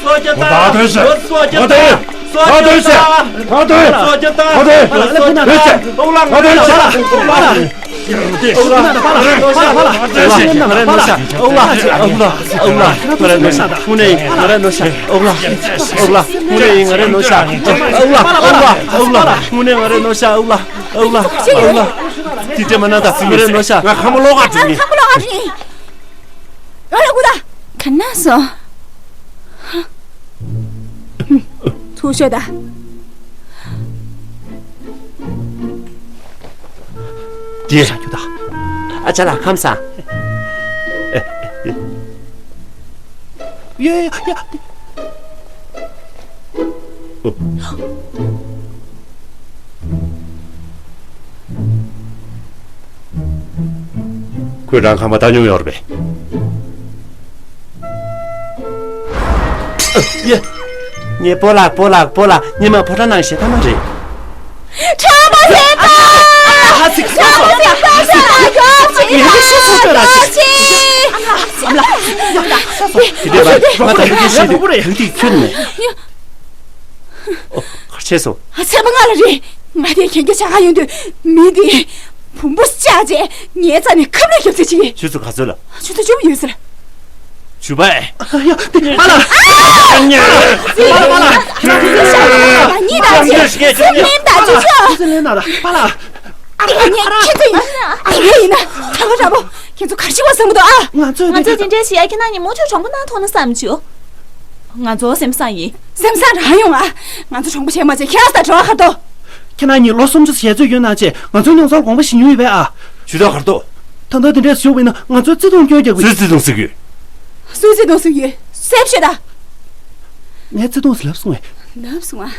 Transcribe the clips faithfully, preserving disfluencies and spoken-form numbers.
ཕར་ཐོན་ཤོག་ཕར་ཐོན། ཕར་ཐོན་ཤོག་ཕར་ཐོན། ཕར་ཐོན་ཤོག་དེ་འདྲ་མ་གནང་དང་། ང་རའི་ནོར་ཤག་ང་ཁ་མོ་ལོག་ག་འགྲོ་ནི། ཁ་མོ་ལོག་ག་འགྲོ་ནི། ཨོ་ལ་ཀུ་ད། ག་ན་སོང་། ཚུར་ཤོག་ད། ཀྱེ། ཨ་ཅག་ལགས་ཁམས་བཟང་། ཡ་ཡ་ཡ། ཁོས་རང་ཁང་པ་ལྟ་མྱོང་ཡོད་རེད་པས། ཡ། ངས་སྤོ་ལགས་སྤོ་ལགས་སྤོ་ལགས། ཉི་མ་ཕོ་བྲང་ནང་ཞེ་ཐ་མ་རེད། ཁྲ་མོ་ཟེར་ད། ཁྲ་མོ་ཟེར་ད་ཟེར་ད་ཡོད་ཅིག་ཡིན་ད་ཤི་ཚོ་ཡོད་ད་ཅིག་ཨ་མ་ལགས། ཨ་མ་ལགས། ཡ་ད་ཤ་སོ། དེ་འདྲས་པ་ང་ད་ཁྱོད་ཀྱི་ཤེས་དུས་ཐུག་དུས་ཁྱོད་ནས། ཨོ། གར་ཆས་སོ། ཚེ་པ་ང་ལ་རེད། ང་དེ་གན་རྒྱ་བྱ་ག་ཡོང་དུས་མི་དེ་བུམ་པ་བཅག་རྗེས་ངའི་རྩ་ནས་ཁབ་ལས་རྒྱབ་ཚད་ཅིག་ཆུ་ཚོད་ག་ཚོད་ལ། ཆུ་ཚོད་བཅུ་པ་ཡོད་ཟེར། བཅུ་པ། ཡ་དེ་པ་ལ། པ་ལ་པ་ལ། ཉིད་དང་ཆེ་སེམས་ལེན་དང་ཆུ་ཆུ། པ་ལ། ཨ་ཡ་ངས་ཁྱེད་ཚོ་ཡིན། ཨ་ཡ་ཡིན་ན་དྲང་པོ་དྲང་པོ་ཁྱེད་ཚོ་གར་ཤི་བ་བསམ་གི་འདུག་ཨ། ང་ཚོས་ང་ཚོས་དེ་འདྲའི་ཞིག་ཡ་ཁྱེད་རང་གཉིས་མུ་མཐུད་གྲོང་པ་ནང་ཐོག་ན་བསམ་བྱུང་། ང་ཚོ་སེམས་བཟང་ཡིན། སེམས་བཟང་རང་ཡོང་ཨ། ང་ཚོ་གྲོང་པ་བྱས་མ་བྱས་ཁྱེད་རང་ས་གྲོགས་ཁ་ཏོ། ཁྱེད་རང་གཉིས་ལོ་སུམ་ཅུ་ཞལ་ཚོད་ཡོད་ན་ཆེ་ང་ཚོའི་མྱོང་ཚོར་དགོངས་པ་ཞིག་ཉུང་ཡོད་པས་ཨ། ཇུས་གཏོགས་གར་ཏོ། ད་ལྟ་དེ་འདྲས་ཞུ་བ་ཡིན་ན་ང་ཚོའི་བརྩེ་དུང་སྐྱོན་རྒྱག་གི། སུས་བརྩེ་དུང་ཟེར་གི་ཡོད། སུས་བརྩེ་དུང་ཟེར་གི་ཡོད། གསལ་པོ་བཤད་ད། ངས་བརྩེ་དུང་ཟེར་ལབ་སོང་ངས། ལབ་སོང་ཨ།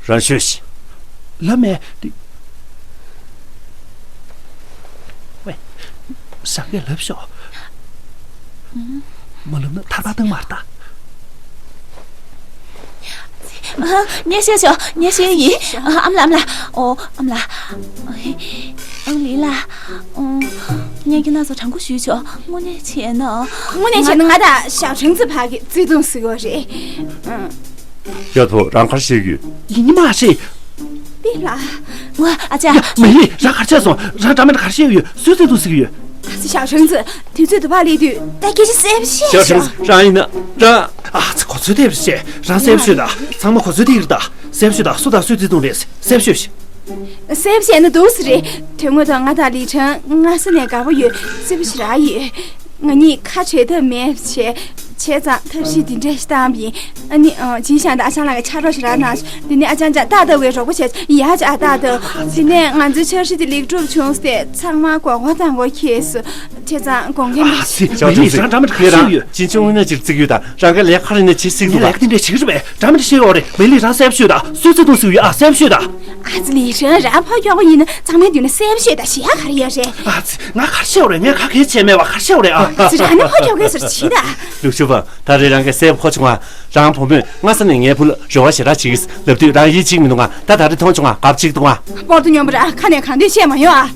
རང་ཤོད་ཤིག་ལབ་མེད་དེ། ཝེ། ཞང་གས་ལབ་ཤོག་མ་ལབ་ན་ཐར་པ་བཏང་མ་རེད་ད། ངས་བཤད་ཤོག་ངས་བཤད་ཡིན། ཨ་མ་ལགས་ཨ་མ་ལགས། ཨོ། ཨང་ལི་ལགས། ཨོ། ངས་ཁྱེད་རང་ཚོ་དྲང་པོ་ཞུས་ཆོག་དངོས་གནས་བྱས་ན། དངོས་གནས་བྱས་ན་ང་དང་ཞའོ་ཁྲེང་ཙི་བར་གྱི་བརྩེ་དུང་ཟེར་བ་རེད། ཨང་། ཡ་ཐོ་རང་གར་བཤད་ཡོད། ཡིན་ཉི་མ་ཤེས། པི་ལ། ཝ་ཨ་ཅག་མི་ཡིན་རང་གར་བཤད་སོང་རང་འདྲ་མི་འདྲ་གར་བཤད་ཡོད་སུས་བརྩེ་དུང་ཟེར་གི་ཡོད། ཨ་ཙི་ཞའོ་ཁྲེང་ཙི་དུས་ཚོད་དུ་བ་ལས་དུས་ད་སྐད་ཆ་གསལ་པོ་བཤད་ཞའོ་ཁྲེང་ཙི་རང་ཡིན་ན་རང་། ཨ་ཙི་གོ་ཚོད་དེ་བཤད་རང་གསལ་པོ་ཤོད་ད་ཚང་མ་གོ་ཚོད་དེ་ཡིར་ད་གསལ་པོ་ཤོད་ད་སུ་དང་སུས་བརྩེ་དུང་རེད་གསལ་པོ་ཤོད་ཤིག་གསལ་པོ་བཤད་ན་འདུག་སེ་རེད། དོན་དངོས་ཐོག་ང་དང་ལི་ཁྲང་སྔ་ས་ནས་དགའ་པོ་ཡོད་བརྩེ་པོ་ཞེ་དྲག་ཡོད། ང་གཉིས་ཁ་བྲལ་ཐབས་མེད་བྱས། བྱས་ཙང་ཐབས་ཤེས་འདི་འདྲ་ཞིག་བཏང་བ་ཡིན། ཨ་ནི་ཨ་ཅིན་ཞང་དང་ཨ་ཅང་ལགས་ཀྱིས་ཕྱག་རོགས་ཞེ་དྲག་གནང་། དེ་ནས་ཨ་ཅང་ཅག་ཏག་ཏག་བའི་རོགས་པ་བྱས་ཡ་ཅག་ཏག་ཏག་དེ་ནས་ང་ཚོའི་འཆར་གཞི་དེ་ལེགས་གྲུབ་བྱུང་སྟེ་ཚང་མ་མགོ་སྐོར་དང་མགོ་ཁེལ་སོང་། བྱས་ཙང་དགོངས་འགལ་མེད། ཨ་ཙི་མི་ལི་རང་འདྲ་མི་འདྲ་ཁ་ཤས་ཡོད། ཅིན་ཅུང་ངོས་ནས་ཅིག་བརྩི་གི་ཡོད་ད་རང་གི་ལས་ཁ་རི་ནས་ཅིག་བརྩི་གི་འདུག་ག་ངས་ལས་ཀ་དེ་འདྲ་བྱེད་ཀྱི་རེད་པས་འདྲ་མི་འདྲ་བཤད་ཡོད་རེད། མི་ལི་རང་གསལ་པོ་ཤོད་ད་སུས་བརྩེ་དུང་ཟེར་གི་ཡོད་ཨ་གསལ་པོ་ཤོད་ད། ཨ་ཙི་ལི་ཁྲང་རང་ཕོ་ཁྱོ་ག་ཡིན་ན་ཚང་མའི་མདུན་ན་གསལ་པོ་ཤོད་ད་ཞེ་ཡ་ག་རེ་ཡོད་རེད། ཨ་ཙི་ང་ག་རེ་བཤད་ཡོད་རེད། ངས་ག་གེ་བྱས་མེད་པ་ག་རེ་བཤད་ཡོད་རེད་ཨ། ཨ་ཙི་རང་ནི་ཕོ་ཁྱོ་གའི་ཟེར་བྱིས་ད། ལུག་ཕྱུག་པ་ད་རེས་རང་གི་སྲས་པོ་ཁོ་བྱུང་ང་། རང་བུ་མོས་སྔ་ས་ནས་ངའི་བུ་ལ་རེ་བ་ཞེ་དྲག་བྱེད་ཀྱི་ལབ་དུས་རང་ཡིད་ཆེས་མི་འདུག་ང་ད་ད་རེས་མཐོང་བྱུང་ང་དགའ་པོ་བྱེད་ཀྱི་འདུག་ང་། སྤོར་ཏོ་སྨྱོན་པ་ར་ཁ་ནས་གང་འདོད་བཤད་མ་ཡོང་ཨ།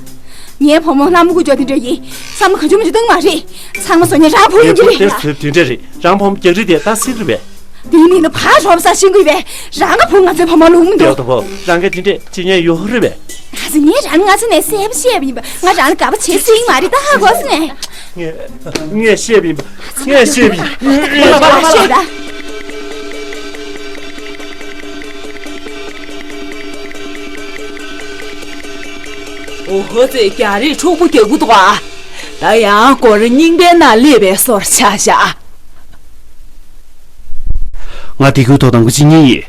ངའི་བུ་མོ་ལྷ་མོ་ཀུ་ཅོ་དེ་འདྲ་ཡིན། བསམ་བློ་གང་བྱུང་མང་བྱུང་གཏོང་མ་རེད། ཚང་མ་བཟོ་ཉེས་རང་བུ་ཡིན་གྱི་རེད་ལ། དེ་འདྲ་རེད། རང་བུ་མོ་རྒྱག་རེས་དེ་ད་སྲིད་རེད་པས། དེའི་མིང་ལ་ཕར་རོབ་ས་ཤིང་ཀུའི་བས་རང་ག་བུ་ང་ཚོའི་བུ་མོ་ལུག་མི་འདུག་ཡོད་དོ་བོ་རང་ག་དེ་འདྲས་བྱེད་ཉེས་ཡོད་རེད་པས། ད་ཚོ་ངས་རང་ང་ཚོ་ནས་གསལ་པོ་བཤད་པ་ཡིན་པ་ང་རང་ལ་དགའ་པོ་བྱེད་སྲིད་མ་རེད་ད་ཧ་གོ་སོང་ངས། ངས་ངས་བཤད་པ་ཡིན་པ་ངས་བཤད་པ་ཡིན། ང་ལ་ཕར་བཤད་ད། ཨོ་ཧོ་ཙེ་རྒྱ་རིགས་འཁྲུག་པོ་རྒྱག་གི་འདུག་ཨ། ད་ཡང་སྒོ་ར་རྙིང་པའི་ནང་སླེབས་པའི་སོར་ཆགས་བཞག་ང་དེ་ཁུལ་ཐོག་དང་པོ་གཅིག་གཉིས་ཡིན།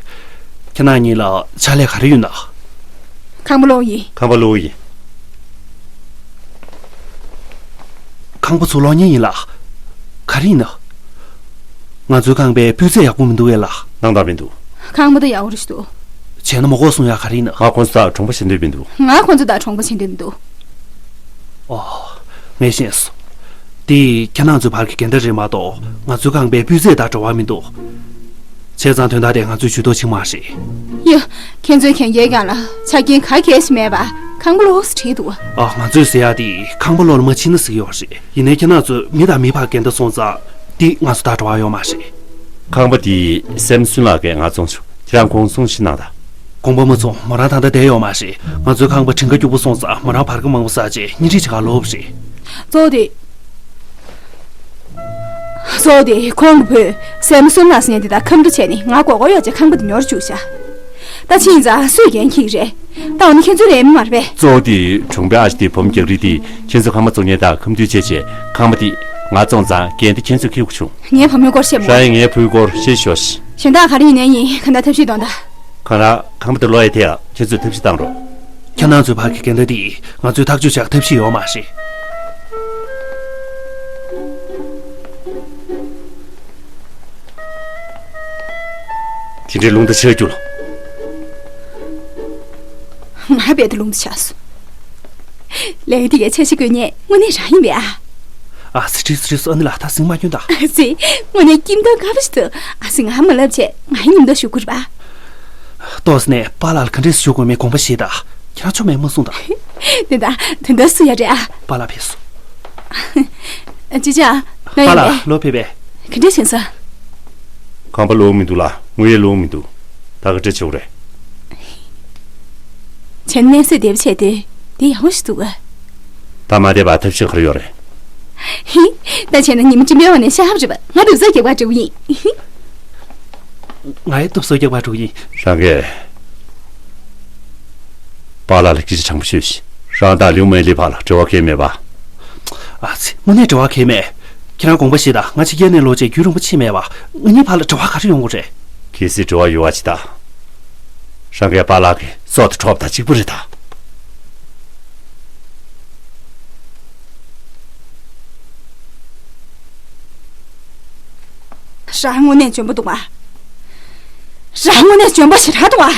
ཁྱེད་རང་གཉིས་ལ་ཕྱག་ལས་ག་རེ་ཡོད་ན། ཁང་པ་སློག་ཡིན། ཁང་པ་སློག་ཡིན། ཁང་པ་ཚུར་སློག་མཁན་ཡིན་ལགས། ག་རེ་ཡིན་ན། ང་ཚོའི་ཁང་པའི་སྤུས་ཚད་ཡག་པོ་མི་འདུག་གས་ལགས། སྣང་དག་མི་འདུག་ཁང་པ་ད་ཡག་པོ་རེད་ཞུ་འདུག་བྱས་ན་མ་གོ་སོང་ཡ་ག་རེ་ཡིན་ན། ང་ཁོང་ཚོ་དང་གྲོང་པ་བྱེད་འདོད་མི་འདུག་ང་ཁོང་ཚོ་དང་གྲོང་པ་བྱེད་འདོད་མི་འདུག་ཨོ། ངས་ཤེས་སོང་། དེ་ཁྱེད་རང་ཚོའི་བར་གྱི་འགལ་ཟླ་རེད་མ་གཏོགས་ང་ཚོའི་ཁང་པའི་སྤུས་ཚད་དང་འབྲེལ་བ་མི་འདུག་བྱས་ཙང་དོན་དག་དེ་ང་ཚོས་ཇུས་གཏོགས་བྱེད་མ་རེད། ཡ། ཁྱེད་ཚོའི་གན་རྒྱའི་སྒང་ལ་ཆ་རྐྱེན་ག་གེ་ཞིག་མེད་པ་ཁང་པ་སློག་ཟེར་བྲིས་འདུག་ཨ། ང་ཚོས་ཟེར་ཡག་དེ་ཁང་པ་སློག་ལ་མ་ཕྱིན་ན་ཟེར་གྱི་ཡོད་རེད། ཡིན་ནའི་ཁྱེད་རང་ཚོས་མི་དང་མི་བར་འགལ་ཟླ་སོང་ཙང་དེ་ང་ཚོ་དང་འབྲེལ་བ་ཡོད་མ་རེད། ཁང་པ་དེ་སེམས་སུན་ལགས་ཀྱིས་ང་བཙོང་བྱུང་། ཁྱེད་རང་ཁོང་སྲུང་ཞིག་གནང་དང་། དགོངས་པ་མ་ཚོམ། མོ་རང་ད་ལྟ་བསྡད་ཡོད་མ་རེད། ང་ཚོའི་ཁང་པ་གྲངས་ཀ་སྐྱུག་པོ་སོང་ཙང་མོ་རང་བར་ཀ་མང་པོ་ཟ་བྱས་གཉིད་ཁྲིད་བྱེད་ག་ལོག་པ་རེད། གཙོ་བོ་དེ། གཙོ་བོ་དེ་ཁོང་གི་བུ་སེམས་སུན་ལགས་ཟེར་མཁན་དེ་དང་ཁ་འདྲ་བྱས་ནས་ང་མགོ་སྐོར་གཡོག་བྱས་ཁང་པ་དེ་ཉོ་རུ་བཅུག་ཤག་ད་ཕྱིན་ཙང་སུས་འགན་འཁྱེར་གྱི་རེད། ད་འོ་ན་ཁྱེད་ཚོའི་ལས་མི་མ་རེད་པས། གཙོ་བོ་དེ་གྲོང་པའི་ཨ་ཞེ་དེའི་བུ་མོ་རྒྱག་རིགས་དེས་ཁྱེད་ཚོའི་ཁང་པ་བཙོང་མཁན་དང་ཁ་འདྲ་བྱས་བྱས་ཁང་པ་དེ་ང་བཙོང་ཙང་འགན་དེ་ཁྱེད་ཚོས་འཁྱེར་དགོས་བྱུང་། ངའི་བུ་མོའི་སྐོར་བཤད་མོ། རང་ཡིན་ངའི་བུའི་སྐོར་བཤད་ཤོག་ཤིག་གཞན་དག་ག་རེ་ཡིན་ནའི་ཡིན། གང་ལྟར་ཐབས་ཤེས་གཏོང་དང་། གང་ལྟར་ཁང་པ་དེ་ལོག་ཡས་དེ་ཡང་ཁྱེད་ཚོས་ཐབས་ཤེས་བཏང་རོགས། ཁྱེད་རང་ཚོའི་ཕ་གི་འགལ་ཟླ་འདི་ང་ཚོས་ཐག་གཅོད་བྱ་ཐབས་ཤེས་ཡོད་མ་རེད། དེ་འདྲའི་རླུང་རྟ་ཆག་རྒྱུ་ལ། ང་རྦད་དེ་རླུང་རྟ་ཆག་སོང་། ལས་ཀ་དེ་གའི་འཆར་གཞི་བཀོད་མཁན་དངོས་གནས་རང་ཡིན་པས་ཨ། ཨ་ཙི། ཁྲིས་ཁྲིས། ཨ་ནི་ལགས། ད་ཟིང་མ་སྐྱོན་དང་། ཨ་ཙི། དངོས་གནས་སྐྱིད་མདོག་དགའ་པོ་ཞིག་འདུག་ཨ་ཙི། ང་མ་ལབ་བྱས་ང་ཡི་ཉིན་ཐོ་ཞུ་དགོས་རེད་པ། ཏོག་ཙམ་ནས་པཱ་ལགས་ལ་ག་འདྲས་ཞུ་དགོས་མིན་དགོངས་པ་བཞེས་དང་། ཁྱེད་རང་ཆོ་མེད་མ་གསུངས་དང་། དེ་ད་དེ་འདྲ་སུ་ཡ་རེད་ཨ། པཱ་ལགས་ཕེབས་སོང་། ཅི་ཅི་ཨ། ང་ཡིན་པས། པཱ་ལགས་ལོག་ཕེབས་པས། ག་འདྲས་བྱུང་སོང་། ཁང་པ་ལོག་མི་འདུག་ལ་དངུལ་ཡང་ལོག་མི་འདུག་ད་ག་འདྲས་བྱུང་རེད། བྱས་ན་གནས་ཚུལ་བདེ་པོ་བྱས་ཏེ་དེ་ཡག་པོ་ཞིག་འདུག་ག་ད་མ་བསྡད་པ་ཐབས་ཤེས་ག་རེ་ཡོད་རེད། ཧི། ད་བྱས་ན་ཉི་མ་སྤྲིན་པའི་འོག་ནས་ཤར་བ་རེད་པ། ང་རུབ་ཙག་རྒྱག་པར་འགྲོ་གི་ཡིན། ང་ཡི་རྡོབ་སོ་རྒྱག་པར་འགྲོ་གི་ཡིན། རང་གིས་པཱ་ལགས་ལ་སྐད་ཆ་དྲང་པོ་ཤོད་ཤིག་རང་དང་ལིའུ་མེ་ལི་བར་ལ་འབྲེལ་བ་གང་ཡང་མེད་པ། ཨ་ཙི། དངོས་གནས་འབྲེལ་བ་གང་ཡང་མེད། ཁྱེད་རང་དགོངས་པ་བཞེས་དང་། ང་ཕྱི་རྒྱལ་ནས་ལོག་རྗེས་རྒྱུན་རིང་པོ་ཕྱིན་མེད་པ། ང་གཉིས་བར་ལ་འབྲེལ་བ་ག་རེ་ཡོང་གི་རེད། གལ་སྲིད་འབྲེལ་བ་ཡོད་པ་ཅིག་ད། རང་གིས་པཱ་ལགས་ཀྱི་སྲོག་དེ་འཕྲོག་པ་དང་གཅིག་པ་རེད་ད། རང་དངོས་གནས་འཇོན་པོ་འདུག་པ། རང་དངོས་གནས་འཇོན་པོ་ཞེ་དྲག་འདུག་པ།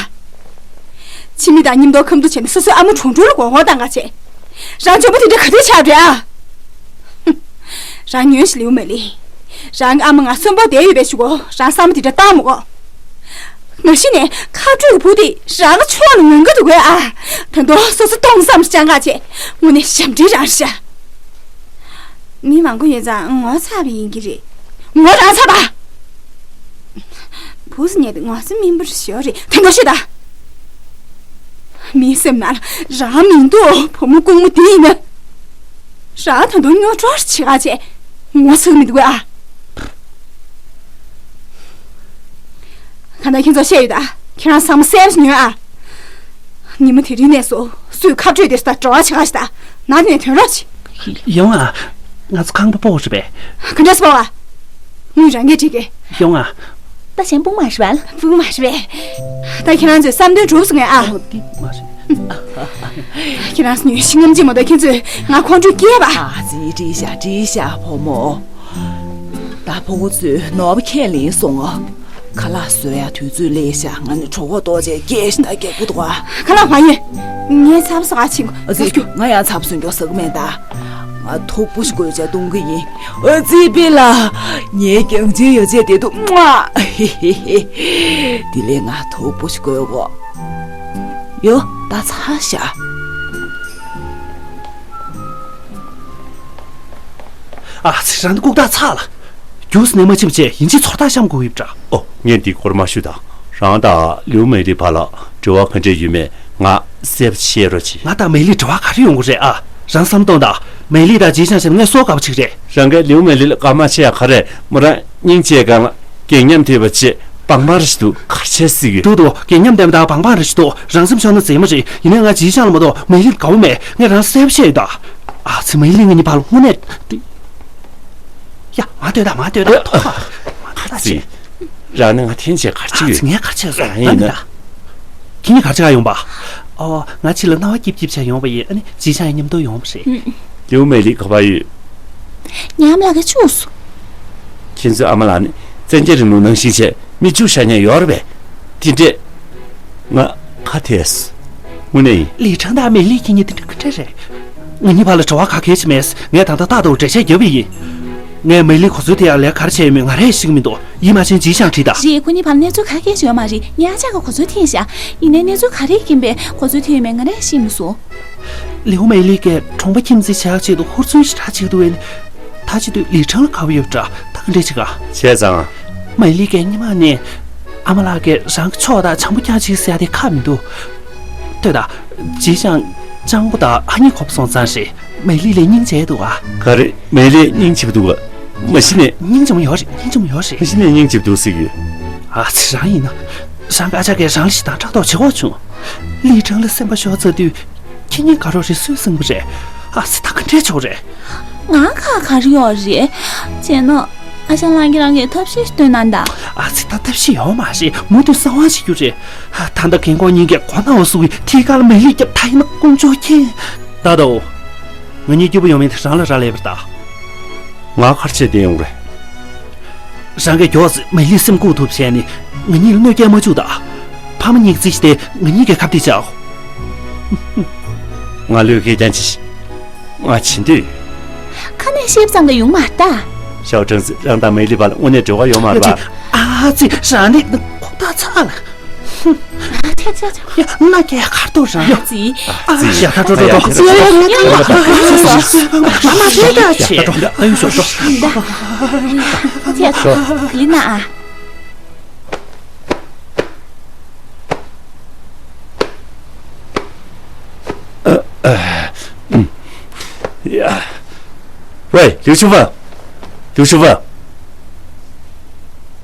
ཕྱི་མི་དང་མཉམ་དུ་ཁ་འདྲ་བྱས་ནས་སོ་སོའི་ཨ་མ་གྲོངས་འགྲོ་ལ་མགོ་སྐོར་བཏང་ག་བྱས། རང་འཇོན་པོ་དེ་འདྲ་ག་དུས་ཆགས་རེད་ཨ། ཧུམ། རང་ཉོན་ཞིག་ལིའུ་མེ་ལི། རང་གི་ཨ་མ་ང་གསོན་པོ་བསྡད་ཡོད་པའི་གཞུག་གུ་རང་བསམ་པ་དེ་འདྲ་བཏང་མི་དགོས། མ་གཞི་ནས་ཁ་སྤྲོད་ཀྱི་བུ་དེ་རང་གི་ཕྱོགས་ནས་ངོས་འགའ་དུ་དགོས་ཨ། ད་དུང་སོ་སོ་སྟོང་བསམ་རྐྱང་ག་བྱས། དངོས་གནས་ཞབས་འདྲེན་རང་རེད་ཤག་མི་མང་པོ་ཡོད་ཙང་ངོ་ཚ་བ་ཡིན་གྱི་རེད། ངོ་རང་ཚ་བ། བུ་ཟེར་མཁན་དེ་ངོ་ཚ་མིན་པར་ཞོ་རེད། དེ་འདྲ་ཤོད་ད། མིའི་སེམས་ནང་ལ་རང་མིན་འདུག་བུ་མོ་ཀུང་མོ་དེ་ཡིན་ན། རང་ད་དུང་རྙོག་གྲོགས་བྱེད་ག་བྱས། ངོ་ཚ་གི་མི་འདུག་ཨ། གང་ལྟར་ཁྱེད་ཚོ་བཤད་ཡོད་ད། ཁྱེད་རང་ཚང་མ་གསལ་པོ་ཉོན་ཨ། ཉི་མ་དེ་རིང་ནས་བཟུང་སུས་ཁ་སྤྲོད་དེ་ད་འབྲེལ་བ་བྱེད་ག་ཞིག་ད། ནང་དེ་ནས་ཐོན་རོགས་བྱེད། ཡོང་ཨ། ང་ཚོ་ཁང་པ་སྤོ་བ་རེད་པས། ག་འདྲ་སྤོ་བ། དངུལ་རང་གིས་སྤྲད་ཀྱི། ཡོང་ཨ། ད་གཞན་སྤུ་གུ་མ་རེད་པས། སྤུ་གུ་མ་རེད་པས། ད་ཁྱེད་རང་ཚོས་བསམ་དོན་གྲུབ་སོང་ངས་ཨ། ཨོ་འདི་མ་རེད། ཁྱེད་རང་ཚོ་ཉོན་ཤིང་ངམ་ཅི་མ་གཏོགས་ཁྱེད་ཚོས་ང་ཁོང་ཁྲོ་སྐྱེས་པ། ཨ་ཙི། འགྲིག་ཤག་འགྲིག་ཤག་བུ་མོ། ད་ཕྲུ་གུ་ཚོས་ནོར་བུ་ཁས་ལེན་སོང་ཨ། ཁ་ལག་བཟོ་ཡ་དུས་ཚོད་སླེབས་ཤག་ང་ནི་གྲོད་ཁོག་ལྟོགས་བྱས་སྐད་ཞིག་ད་རྒྱག་གི་འདུག་ཨ། ཁ་ལག་མ་ཡིན། ངས་ཚབ་ཟ་ག་ཕྱིན་གོ། ཨ་ཙི། ང་ཡང་ཚབ་སུན་འགྲོ་ཟ་གི་མེད་ད། ང་ཐུག་པོ་ཞིག་དགོས་བྱས་བཏུང་གི་ཡིན། ཨ་ཙི་པི་ལ། ངའི་གྱང་ཆེན་ཡོ་བྱད་དེ་འདུག་ཨ། ཧི་ཧི་ཧི། དེ་ལས་ང་ཐུག་པོ་ཞིག་དགོས་གོ། ཡོ། ད་ཚར་ཤག་ཨ་ཙི། རང་ལྐུགས་རྟགས་ཚར་ལ། རྒྱུགས་ནས་མ་ཕྱིན་བྱས་ཡིན་གཅིག་ཚོར་ཐག་བཤམ་དགོས་ཡོད་འདྲ། ཨོ། ངས་འདི་སྐོར་མ་ཞུས་དང་། རང་དང་ལིའུ་མེ་ལི་བར་ལ་འབྲེལ་བ་ག་འདྲས་ཡོད་མེད་ང་གསལ་པོ་བཤད་རོགས་གྱིས། ང་དང་མེ་ལི་འབྲེལ་བ་ག་རེ་ཡོང་གི་རེད་ཨ། རང་བསམ་གཏོང་དང་། མེ་ལི་དང་ཇི་ཞང་བྱས་ན་ངས་སྲོག་དགའ་པོ་ཅིག་རེད། རང་གིས་ལིའུ་མེ་ལི་ལ་དགའ་མ་བྱས་ཡ་ག་རེ། མོ་རང་སྙིང་རྗེ་སྒང་ལ་སྒེག་ཉམས་ཐེབས་པ་བྱས་པང་པང་རེ་ཞིག་འདུག་ག་རེ་བྱས་སྲིད་ཀྱི། འདུག་འདུག་སྒེག་ཉམས་ལྡན་པ་དང་པང་པང་རེ་ཞིག་འདུག་རང་སེམས་ཤོར་ན་མཛེས་མ་རེད། ཡིན་ནའི་ང་ཇི་ཞང་ལ་མ་གཏོགས་མེ་ལི་ལ་དགའ་པོ་མེད། ངས་རང་གསལ་པོ་བཤད་ཡོད་ད། ཨ་ཙི། མེ་ལི་ང་གཉིས་བར་ལ་དངོས་གནས། ཡ། མ་ལྟོས་ད། མ་ལྟོས་ད། ཐོག་མ་ལྟོས་ད། ཨ་ཙི། རང་ནི་ང་འཐེན་བྱས་ག་རེ་བྱེད་ཀྱི་ཡོད། ཨ་ཙི། ངས་ག་རེ་བྱས་སོང་། ཡིན་ན། ད་ནི་ད། ཁྱེད་གཉིས་ག་རེ་བྱེད་ག་ཡོང་པ། ཨོ། ང་ཕྱི་ལ་སྣང་བ་སྐྱིད་སྐྱིད་བྱས་ཡོང་པ་ཡིན། ཨ་ནི་ཇི་ཞང་ཡང་མཉམ་དུ་ཡོང་བ་རེད། ལིའུ་མེ་ལི་ག་པར་ཡོད། ཉམས་ལག་ག་བཅུག་སོང་། ཁྱེད་ཚོའི་ཨ་མ་ལགས་ནི་བཙན་རྒྱལ་རིང་ལུགས་ནང་བཞིན་བྱས་མི་བཅུག་བཞག་མཁན་ཡོད་རེད་པས། དེ་འདྲས། ང་ཁ་ཐལ་སོང་། དངོས་གནས་ཡིན། ལི་ཁྲང་དང་མེ་ལི་ཁྱེད་གཉིས་དེ་འདྲ་ག་འདྲ་རེད། ང་གཉིས་བར་ལ་འབྲེལ་བ་ག་གེ་ཞིག་མེད། ངས་ད་ལྟ་ཏག་ཏག་འགྲེལ་བཤད་བརྒྱབ་པ་ཡིན། ངས་མེ་ལི་གོ་མཚོན་དེ་ཡང་ལས་ཀ་ག་རེ་བྱས་ཡོད་མེད་ང་རང་ཤེས་ཀྱི་མི་འདུག་ཡིན་མ་ཆེན་ཇི་ཞང་དྲིས་དང་། རེད། ཁོ་གཉིས་བར་གནས་ཚུལ་ག་གེ་ཞིག་ཡོད་མ་རེད། ཉེ་ཆར་གྱི་གོ་མཚོན་འཐེན་བཞག་ཡིན་ནའི་གནས་ཚུལ་ག་རེ་ཡིན་པས་གོ་མཚོན་འཐེན་ཡོད་མེད་ང་རང་ཤེས་མི་སོང་། ལིའུ་མེ་ལི་གིས་གྲོང་པ་ཁྱིམ་མཚེས་བྱེད་ཡག་ཆེད་དུ་ཧུར་བརྩོན་ཞེ་དྲག་བྱེད་ཀྱི་འདུག་པས། ད་བྱེད་དུས་ལི་ཁྲང་ལ་དགའ་པོ་ཡོད་པ་འདྲ། ད་ག་འདྲས་བྱེད་ག་བྱས་ཙང་། མེ་ལི་གིས་སྔོན་མ་ནས་ཨ་མ་ལགས་ཀྱིས་རང་གི་ཕྱོགས་དང་བྱམས་པོ་རྐྱང་གཅིག་ཟེར་ཡ་དེ་ཁག་མི་འདུག། ལྟོས་དང་། བྱས་ཙང་། སྤྱང་པོ་དང་ཨ་མྱེས་གོ་སོང་ཙང་རེད། མེ་ལི་ལ་སྙིང་རྗེ་འདུག་ག། ག་རེ། མེ་ལི་སྙིང་རྗེ་པོ་འདུག་ག། མ་གཞི་ནས། སྙིང་རྗེ་མོ་ཡོད་རེད། སྙིང་རྗེ་མོ་ཡོད་རེད། མ་གཞི་ནས་སྙིང་རྗེ་པོ་འདུག་ཟེར་གྱི་ཡོད། ཨ་ཙི། རང་ཡིན་ན། རང་གི་ཨ་ཅག་གིས་རང་ལ་ཞེ་སྡང་ཕྲག་དོག་བྱེད་དགོས་བྱུང་། ལི་ཀྲང་ལ་སེམས་པ་ཤོར་ཚར་དུས། ཁྱེད་གཉིས་དགའ་རོགས་རེད། སུས་གསང་གི་རེད། ཨ་ཙི། ད་ག་འདྲས་བྱུང་རེད། ང་ཁག་ག་རེ་ཡོད་རེད། བྱས་ན། ཨ་ཞང་ལགས་ཀྱིས་རང་གི་ཐབས་ཤེས་སྟོན་ན་ད། ཨ་ཙི། ད་ཐབས་ཤེས་ཡོད་མ་རེད། མུ་མཐུད་གསང་བ་བྱེད་རྒྱུ་རེད། ད་ལྟ་རྒན་གོག་གཉིས་ཀྱིས་མགོ་ན་བ་བཟུང་བའི་ཐད་ཀར་ལ་མེ་ལི་རྒྱབ། ད་ཡིན་ན་དཀོན་མཆོག་མཁྱེན། ད་ལྟ་འོ། ང་གཉིས་སྐྱིད་པོ་ཡོང་མིན་དེ་རང་ལ་རག་ལས་པ་རེད་ད། ང་ག་རེ་བྱས་བསྡད་ཡོང་རེད། རང་གིས་མགྱོགས་སེ་མེ་ལིའི་སེམས་བཀུག་ཐུབ་བྱས་ནས་ང་གཉིས་ལ་གནོད་སྐྱེལ་མ་བཅུག་ད། ཕ་མ་གཉིས་ཀྱིས་བརྩིས་ཏེ་ང་གཉིས་ཀྱི་ཁ་གཏད་བཅག། ང་ལོས་ཀྱིས་ཀྱང་ཅི། ང་བྱེད་འདོད། ཁ་ནས་བཤད་ཙམ་གྱིས་ཡོང་མ་རེད་ད། ཞའོ་ཀྲང་ཙི། རང་དང་མེ་ལི་བར་ལ་དངོས་གནས་འབྲེལ་བ་ཡོད་མ་རེད་པ། ཨ་ཙི། རང་ནི་ཁོག་ཐག་ཚ་ལ། ཧུམ། ཨ་ཚ་ཚ་ཚ། ཡ། ང་རྒྱལ་ཁ་དོག་རང་། ཙི། ཨ་ཙི། ཡ། ད་འགྲོ་འགྲོ་འགྲོ། ཙི། ཡ་ཡ་ཡ། ང་ཚོ་མ་མ་བྱེད་ད་བྱེད། ད་འགྲོ། ཨ་ཡུ་ཤོག་འགྲོ། ཙི། ག་ལི་ན་ཨ། ཡ། ཝེ། ལིའུ་ཆུ་ཧྥང་། ལིའུ་ཆུ་ཧྥང་།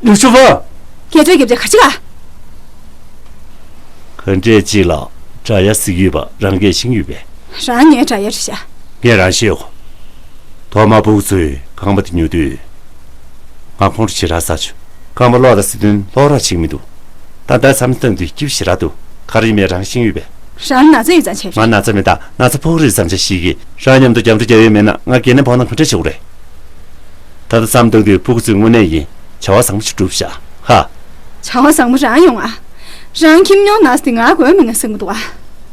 ལིའུ་ཆུ་ཧྥང་། སྐད་ཆ་རྒྱབ་བྱ་ག་ཅི་ག། ག་འདྲས་ཅིག་ལ་དགྲ་ཡ་གཟིགས་ཡོད་པ་རང་གིས་ཤེས་ཡོད་པས། རང་ངའི་དགྲ་ཡ་རེད་ཤག། ངས་རང་ཤེས་ཡོད། ཐོག་མར་ཕྲུ་གུ་ཚོས་ཁང་པ་དེ་ཉོ་དུས། ང་ཁོང་ཁྲོ་ཞེ་དྲག་ཟ་བྱུང་། ཁང་པ་སློག་དང་ཟེར་དུས་སློག་རོགས་བྱེད་ཀྱི་མི་འདུག། ད་ལྟ་བསམ་བློ་བཏང་དུས་སྐྱིད་པོ་ཞེ་དྲག་འདུག། ག་རེ་ཡིན་མིན་རང་ཤེས་ཡོད་པས། རང་ན་ཚ་ཡོད་ཙང་བྱས། ང་ན་ཚ་མེད་ད། ན་ཚ་ཕྲུ་གུ་རེད་བསམ་བྱས་ཤི་གི། རང་མཉམ་དུ་རྒྱབ་འགྲོ་རྒྱག་ཡོད་མེད་ན་ང་སྒེར་ནད་ཕོག་ན་ག་འདྲ་བྱེད་དགོས་རེད། ད་ལྟ་བསམ་བཏང་དུས་ཕྲུ་གུ་ཚོས་དངོས་གནས་ཡིན་བྱ་བ་བཟང་པོ་ཞིག་བསྒྲུབས་ཤག། ཧ། བྱ་བ་བཟང་པོ་རང་ཡོང་ཨ། རང་ཁྱིམ་ཉོ་ན་ཟེར་དེ་ང་དགོས་མིན་ན་བསམ་གྱི་འདུག་ཨ།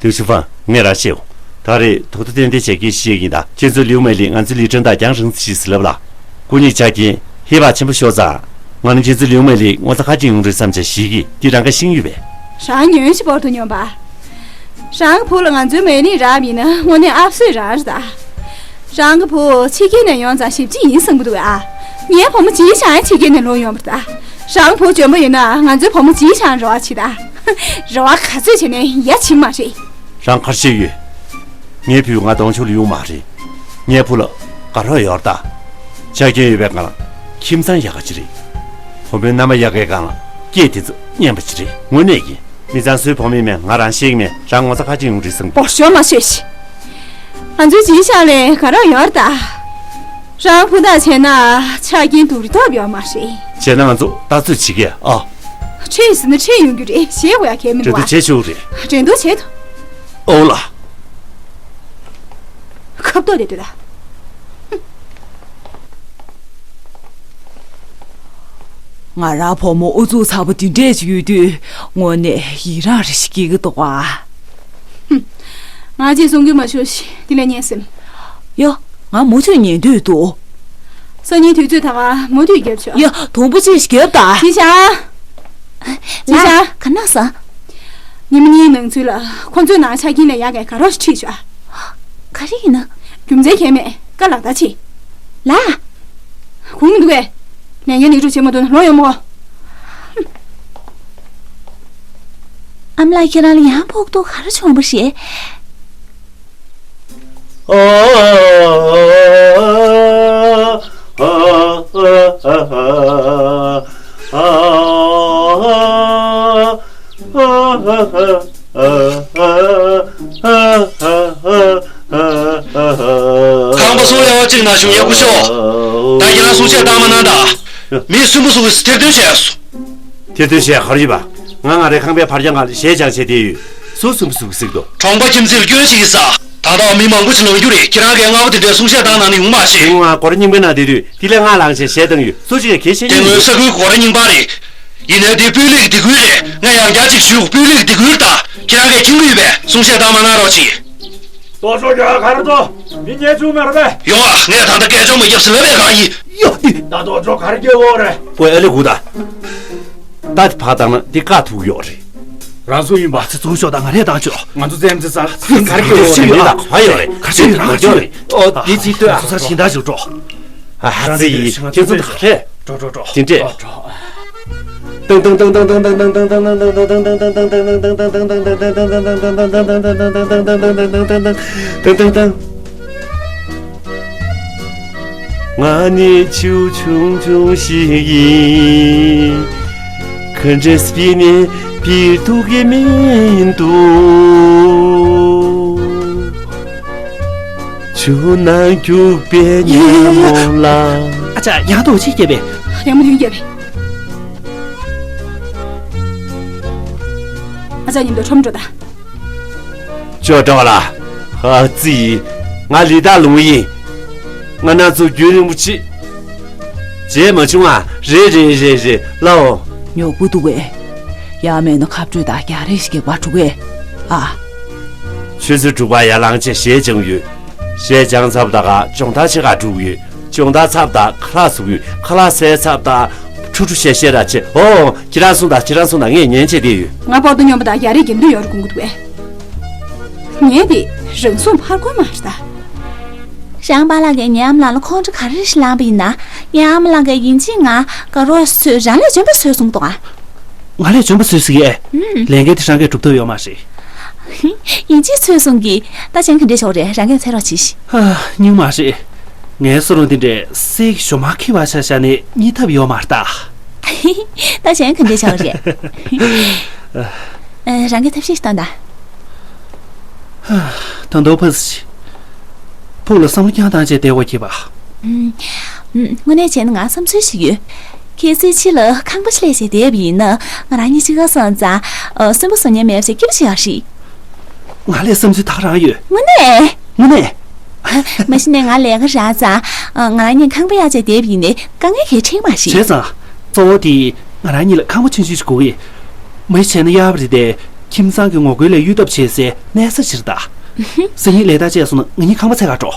ལིའུ་ཆུ་ཧྥང་། ངས་རང་ཤེས་ཡོང་། ད་རེས་དོག་ཏོ་ཏན་ཏན་བྱེད་ཀྱི་ཤེས་ཡིན་ད། ཁྱེད་ཚོ་ལིའུ་མེ་ལི་ང་ཚོའི་ལི་ཁྲོན་དང་རྒྱང་རིང་ཙམ་ཞིག་ཟེར་ལབ་ལ། སྐུ་ཉིད་ཆ་རྐྱེན་ཧེ་བག་ཆེན་པོ་ཤོར་ཙང་། ང་ནི་ཁྱེད་ཚོའི་ལིའུ་མེ་ལི་ངོ་ཚ་ཁ་ཅིག་ཡོང་རེད་བསམ་བྱས་ཤི་གི། འདི་རང་གིས་ཤེས་ཡོད་པས། རང་ཉོན་ཞིག་བོར་དུ་སྙོམས་པ། རང་གི་བུ་ལ་ང་ཚོའི་མེ་ལི་རག་པ་ཡིན་ན་དངོས་གནས་ཨབ་སོས་རང་རེད་ད། རང་གི་བུ་ཕྱི་རྒྱལ་ནས་ཡོང་ཙང་ཞེ་པོ་ཅིག་ཡིན་བསམ་གྱི་འདུག་ཨ། ངའི་བུ་མོ་གཅིག་ཤང་ཡང་ཕྱི་རྒྱལ་ནས་ལོག་ཡོང་བ་རེད་ད། རང་བུ་འཇོན་པོ་ཡིན་ན་ང་ཚོའི་བུ་མོ་གཅིག་ཤང་རེ་བ་བྱེད་ད། རེ་བ་ག་ཚོད་བྱས་ནས་ཡ་བྱེད་མ་རེད། རང་ག་རེ་བྱས་ཡོད། ངའི་བུས་ང་གདོང་ཕྱོགས་ལ་གཡུག་མ་རེད། ངའི་བུ་ལ་དགའ་རོགས་ཡོད་རེད་ད། ཆ་རྐྱེན་ཡོད་པའི་སྒང་ལ་ཁྱིམ་ཚང་ཡག་ག་ཅིག་རེད། བུ་མོའི་མནའ་མ་ཡག་གའི་སྒང་ལ་སྐྱེས་དེ་ཚོ་སྙན་པ་ཅིག་རེད། དངོས་གནས་ཡིན། མི་ཚང་སུའི་བུ་མོ་ཡིན་མིན་ང་རང་ཤེས་ཀྱི་མེད། རང་ངོ་ཚ་ཁ་ཅིག་ཡོང་རེད་བསམ། འོ་ཞོ་མ་ཤོད་ཤི། ང་ཚོའི་གཅིག་ཤང་ལ་དགའ་རོགས་ཡོད་རེད་ད། རང་ཕུ་ཐག་བྱས་ན་ཆ་རྐྱེན་སྡུག་རུ་ཐོབ་ཡོད་མ་རེད། བྱས་ན་ང་ཚོ་ལྟ་ཚོད་བྱེད་ཀྱི་ཨ། ཁྲིད་ཟེར་ན་ཁྲིད་ཡོང་རྒྱུ་རེད། ཞེད་དགོས་ཡ་གལ་མི་འདུག་ཨ། འགྲན་བསྡུར་བྱེད་ཆོག་རེད། འགྲན་བསྡུར་བྱེད་དོ། ཨོ་ལ། ཁབ་ཏོ་དེ་དུས་ལ། ང་རང་བུ་མོ་ཨུ་ཚུགས་ཚ་པོ་དེ་འདྲས་ཅིག་ཡོད་དུས་དངོས་གནས་ཡི་རངས་རེ་ཞིག་སྐྱེ་གི་འདུག་ཨ། ཧུམ། ང་ཅིག་གསུང་རྒྱུ་མ་ཤོར་ཞིག་དེ་ལས་ཉན་སེམས། ཡ། ང་མུ་མཐུད་ཉན་འདོད་འདུག། སང་ཉིན་དུས་ཚོད་ད་ག་མུ་མཐུད་རྒྱབ་ཆོག། ཡ། དུམ་བུ་གཅིག་ཞིག་རྒྱབ་ད། ཅི་བྱ། ཅི་བྱ། ལགས། ག་ན་ས། ཉི་མ་གཉིས་ནང་ཚུད་ལ་ཁོ་ཚོའི་ནང་ཆ་རྐྱེན་ལས་ཡག་གི་དགའ་རོགས་ཤིག་ཁྲིད་ཆོག། ག་རེ་ཡིན་ན། རྒྱུ་མཚན་གང་ཡང་མེད། དཀའ་ལག་བརྡ་ཆེ། ལགས། དགོངས་མི་འདུག་གས། ལས་འགན་ལེགས་གྲུབ་བྱེད་མ་ཐུབ་ན་ལོག་ཡོང་མོ། ཨ་མ་ལགས། ཁྱེད་རང་ལ་ཡང་ཕོག་ཐུག་ག་རེ་བྱུང་བ་རེད། ཁང་པ་སོང་ཡག་པོ་ཅིག་ན་བྱུང་ཡག་པོ་ཤོག། ད་ཁྱེད་རང་གསུང་བཤད་བཏང་མ་གནང་ད། མི་སུན་པོ་སུ་གིས་ཐེར་འདོན་བྱས་སོང་། ཐེར་འདོན་བྱས་ག་རེ་ཡོད་པ། ང་ང་རའི་ཁང་པའི་ཕར་རྒྱང་སྒང་ལ་གཞས་སྦྱངས་བྱས་བསྡད་ཡོད། སུ་སུན་པོ་སུ་གིས་གཟིགས་འདུག། གྲོང་པ་ཁྱིམ་མཚེས་ལ་སྐྱོན་ཞིག་ཡིན་ས། ད་ལྟ་མི་མང་པོ་ཞིག་ལངས་རྒྱུ་རེད། ཁྱེད་རང་གིས་སྔ་པོ་དེ་འདྲའི་གསུང་བཤད་བཏང་གནང་ན་ཡོང་མ་ཤེས། དེ་སྔོན་ང་སྒོ་ར་རྙིང་པའི་ནང་བསྡད་དུས་དེ་ལས་སྔ་ལངས་བྱས་གཞས་བཏང་ཡོད། སུ་གཅིག་གིས་གལ་ཆེ་ཤོས་ཡིན། དེ་སྔོན་ས་ཁུལ་སྒོ་ར་རྙིང་པ་རེད། ཡིན་ནའི་དེ་སྤུས་ལེགས་སྡེ་ཁུལ་རེད། ང་ཡང་བསྐྱར་ཅིག་ཞུ། སྤུས་ལེགས་སྡེ་ཁུལ་ད་ཁྱེད་རང་གིས་མཁྱེན་གྱི་ཡོད་པས། གསུང་བཤད་བཏང་མ་གནང་རོགས་གྱིས། ལྟོ་ཤོག་རྒྱག་ག་རེ་ལྟོ། མི་ཉལ་བཅུག་མེད་རེད་པས། ཡོང་ཨ། ངས་ད་ལྟ་སྐད་ཅོག་མ་བརྒྱབ་ཟེར་ལབ་པའི་གང་ཡིན། ཡོ། ད་ལྟོ་ཅོག་ག་རེ་སྐྱེ་བོ་རེད། ཀོ་ཨེ་ལེ་གུ་ད། ད་དེ་ཕར་བཏང་ན་འདི་བཀག་ཐུབ་ཡོད་རེད། རང་སུ་ཡིན་པ། ཚེ་ཚུགས་ཤོག་དང་ང་རེ་བཏང་ཆོག། ང་ཚོ་བཙན་འཛུལ་ས་ལ་ག་རེ་སྐྱེ་བོ་རེད། ཡོད་ད་ག་ཡོད་རེད། ག་རེ་ཡོད་རང་ཡོད་རེད། ཨོ་དེ་ཅིག་ལྟོས་ཨ། ཚོ་ས་ཞིང་དག་ཞིག་འགྲོ། ཨ་ཧ་ཙི་ཡི་ཁྱེད་ཚོ་ད་ག་རེད། འགྲོ་འགྲོ་འགྲོ། དེ་འདྲས། འགྲོ་འགྲོ། ང་ནི་ཆུ་ཆུང་ཆུང་ཞིག་ཡིན། ག་འདྲས་སེ་ནས་འཕུར་ཐུབ་ཀྱི་མི་འདུག་ཆུ་ནང་རྒྱུག་པའི་ཉིན་མོ་ལ། ཨ་ཅག་ཡང་དུ་ཅིག་བརྒྱབ་པས། ཡང་མོ་ཡུན་བརྒྱབ་པས། ཨ་ཅག་མཉམ་དུ་ཁྲོམ་འགྲོ་ད། ཅོ་ཀྲོ་ལ། ཨ་ཙི། ང་ལི་ཏ་ལུང་ཡིན། ང་ན་ཚོ་རྒྱུན་རིང་པོ་ཅི། བརྗེད་མ་བྱུང་ཨ། རེད་རེད་རེད་རེད་ལའོ། ཉོག་པོ་འདུག་གས། ཡ་མེད་ན་ཁ་སྤྲོད་དང་རྒྱ་རེ་ཞིག་གི་བ་འགྲོ་གས། ཨ། ཆུ་ཚོད་དྲུག་པ་ཡར་ལངས་བྱས་གཞས་སྦྱངས་ཡོད། གཞས་སྦྱངས་ཚར་བ་དང་སྦྱོང་བརྡར་བྱེད་ག་འགྲོ་གི་ཡོད། སྦྱོང་བརྡར་ཚར་བ་དང་ཁ་ལག་བཟོ་གི་ཡོད། ཁ་ལག་བཟས་ཚར་བ་དང་ཁྲུ་ཁྲུ་བཤད་བཤད་ར་བྱེད། ཨོ། ཁྱེད་རང་སོང་དང་ཁྱེད་རང་སོང་དང་ངས་ཉན་བྱས་བསྡད་ཡོད། ང་པོ་ཏོ་སྨྱོན་པ་དང་རྒྱ་རེ་གྱེན་དུ་ཡོང་རུ་དགོངས་ཀྱི་འདུག་གས། ངས་དེ་རང་སྲུང་ཕར་དགོས་མ་རེད་ད། རང་པཱ་ལགས་ཀྱིས་ངའི་ཨ་མ་ལགས་ལ་ཁོང་ཁྲོ་ག་རེ་ཞིག་ལངས་པ་ཡིན་ན། ངའི་ཨ་མ་ལགས་ཀྱིས་ཡིན་གཅིག་ང་དགའ་རོགས་ཚོས་རང་ལས་འཇོན་པ་བཟོས་གསུངས་འདུག་ཨ། ང་ལས་འཇོན་པ་བཟོས་ཟེར་གྱི་ཨེ། ཨུམ། ལས་འགན་དེ་རང་གིས་སྒྲུབ་ཐུབ་ཡོད་མ་རེད། ཡིན་གཅིག་ཚོས་གསུངས་ཀྱི། ད་གཞན་ག་འདྲས་ཤོག་རེད། རང་གིས་འཚོལ་རོགས་གྱིས་ཤིག་ཧ། སྙིང་མ་རེད། ངའི་བསོད་ནམས་དེ་འདྲས་གསེར་གྱི་ཞོ་མ་ཁྱེར་བ་ཆ་བཞག་ནས་རྙེད་ཐབས་ཡོད་མ་རེད་ད། ད་གཞན་ག་འདྲས་ཤོག་རེད། ཨ། རང་གིས་ཐབས་ཤེས་ཤིག་གཏོང་དང་། ད་དུང་ཕ་སི། ཕུགས་ལ་བསམ་བློ་རྐྱང་བཏང་བྱས་བསྡད་དགོས་ཀྱི་བ། ཨུམ། ཨུམ། དངོས་གནས་བྱས་ན་ང་བསམ་ཚུལ་ཞིག་ཡོད། གལ་སྲིད་ཕྱི་ལ་ཁང་པ་ཞིག་ལས་བྱས་བསྡད་པ་ཡིན་ན། ང་རང་གཉིས་གཅིག་པ་སོང་ཙང་། ཨ། གསོན་པོ་བཟོ་མཁན་མེད་པ་བྱས་སྐྱིད་པོ་ཞིག་ཡོད་རེད། ང་ལ་བསམ་ཚུལ་ད་ག་རང་ཡོད། དངོས་གནས། དངོས་གནས། མ་གཞི་ནས་ང་ལས་ཀ་རག་ཙང་། ང་རང་གཉིས་ཁང་པ་གཡར་བྱས་བསྡད་པ་ཡིན་ནའི་དཀའ་ངལ་གང་ཡང་འཕྲད་མ་རེད། བྱས་ཙང་། གཙོ་བོ་དེ་ང་རང་གཉིས་ལ་ཁང་པ་ཆུང་ཆུང་ཞིག་དགོས་ཀྱི། མ་གཞི་བྱས་ན་གཡར་བ་རེད་དེ། ཁྱིམ་ཚང་གི་ངོ་རྒོལ་ལས་གཡོལ་ཐབས་བྱེད་སའི་གནས་ས་ཅིག་རེད་ད། སང་ཉིན་ལས་ད་བྱས་སོང་ན་ང་གཉིས་ཁང་པ་འཚོལ་ག་འགྲོ།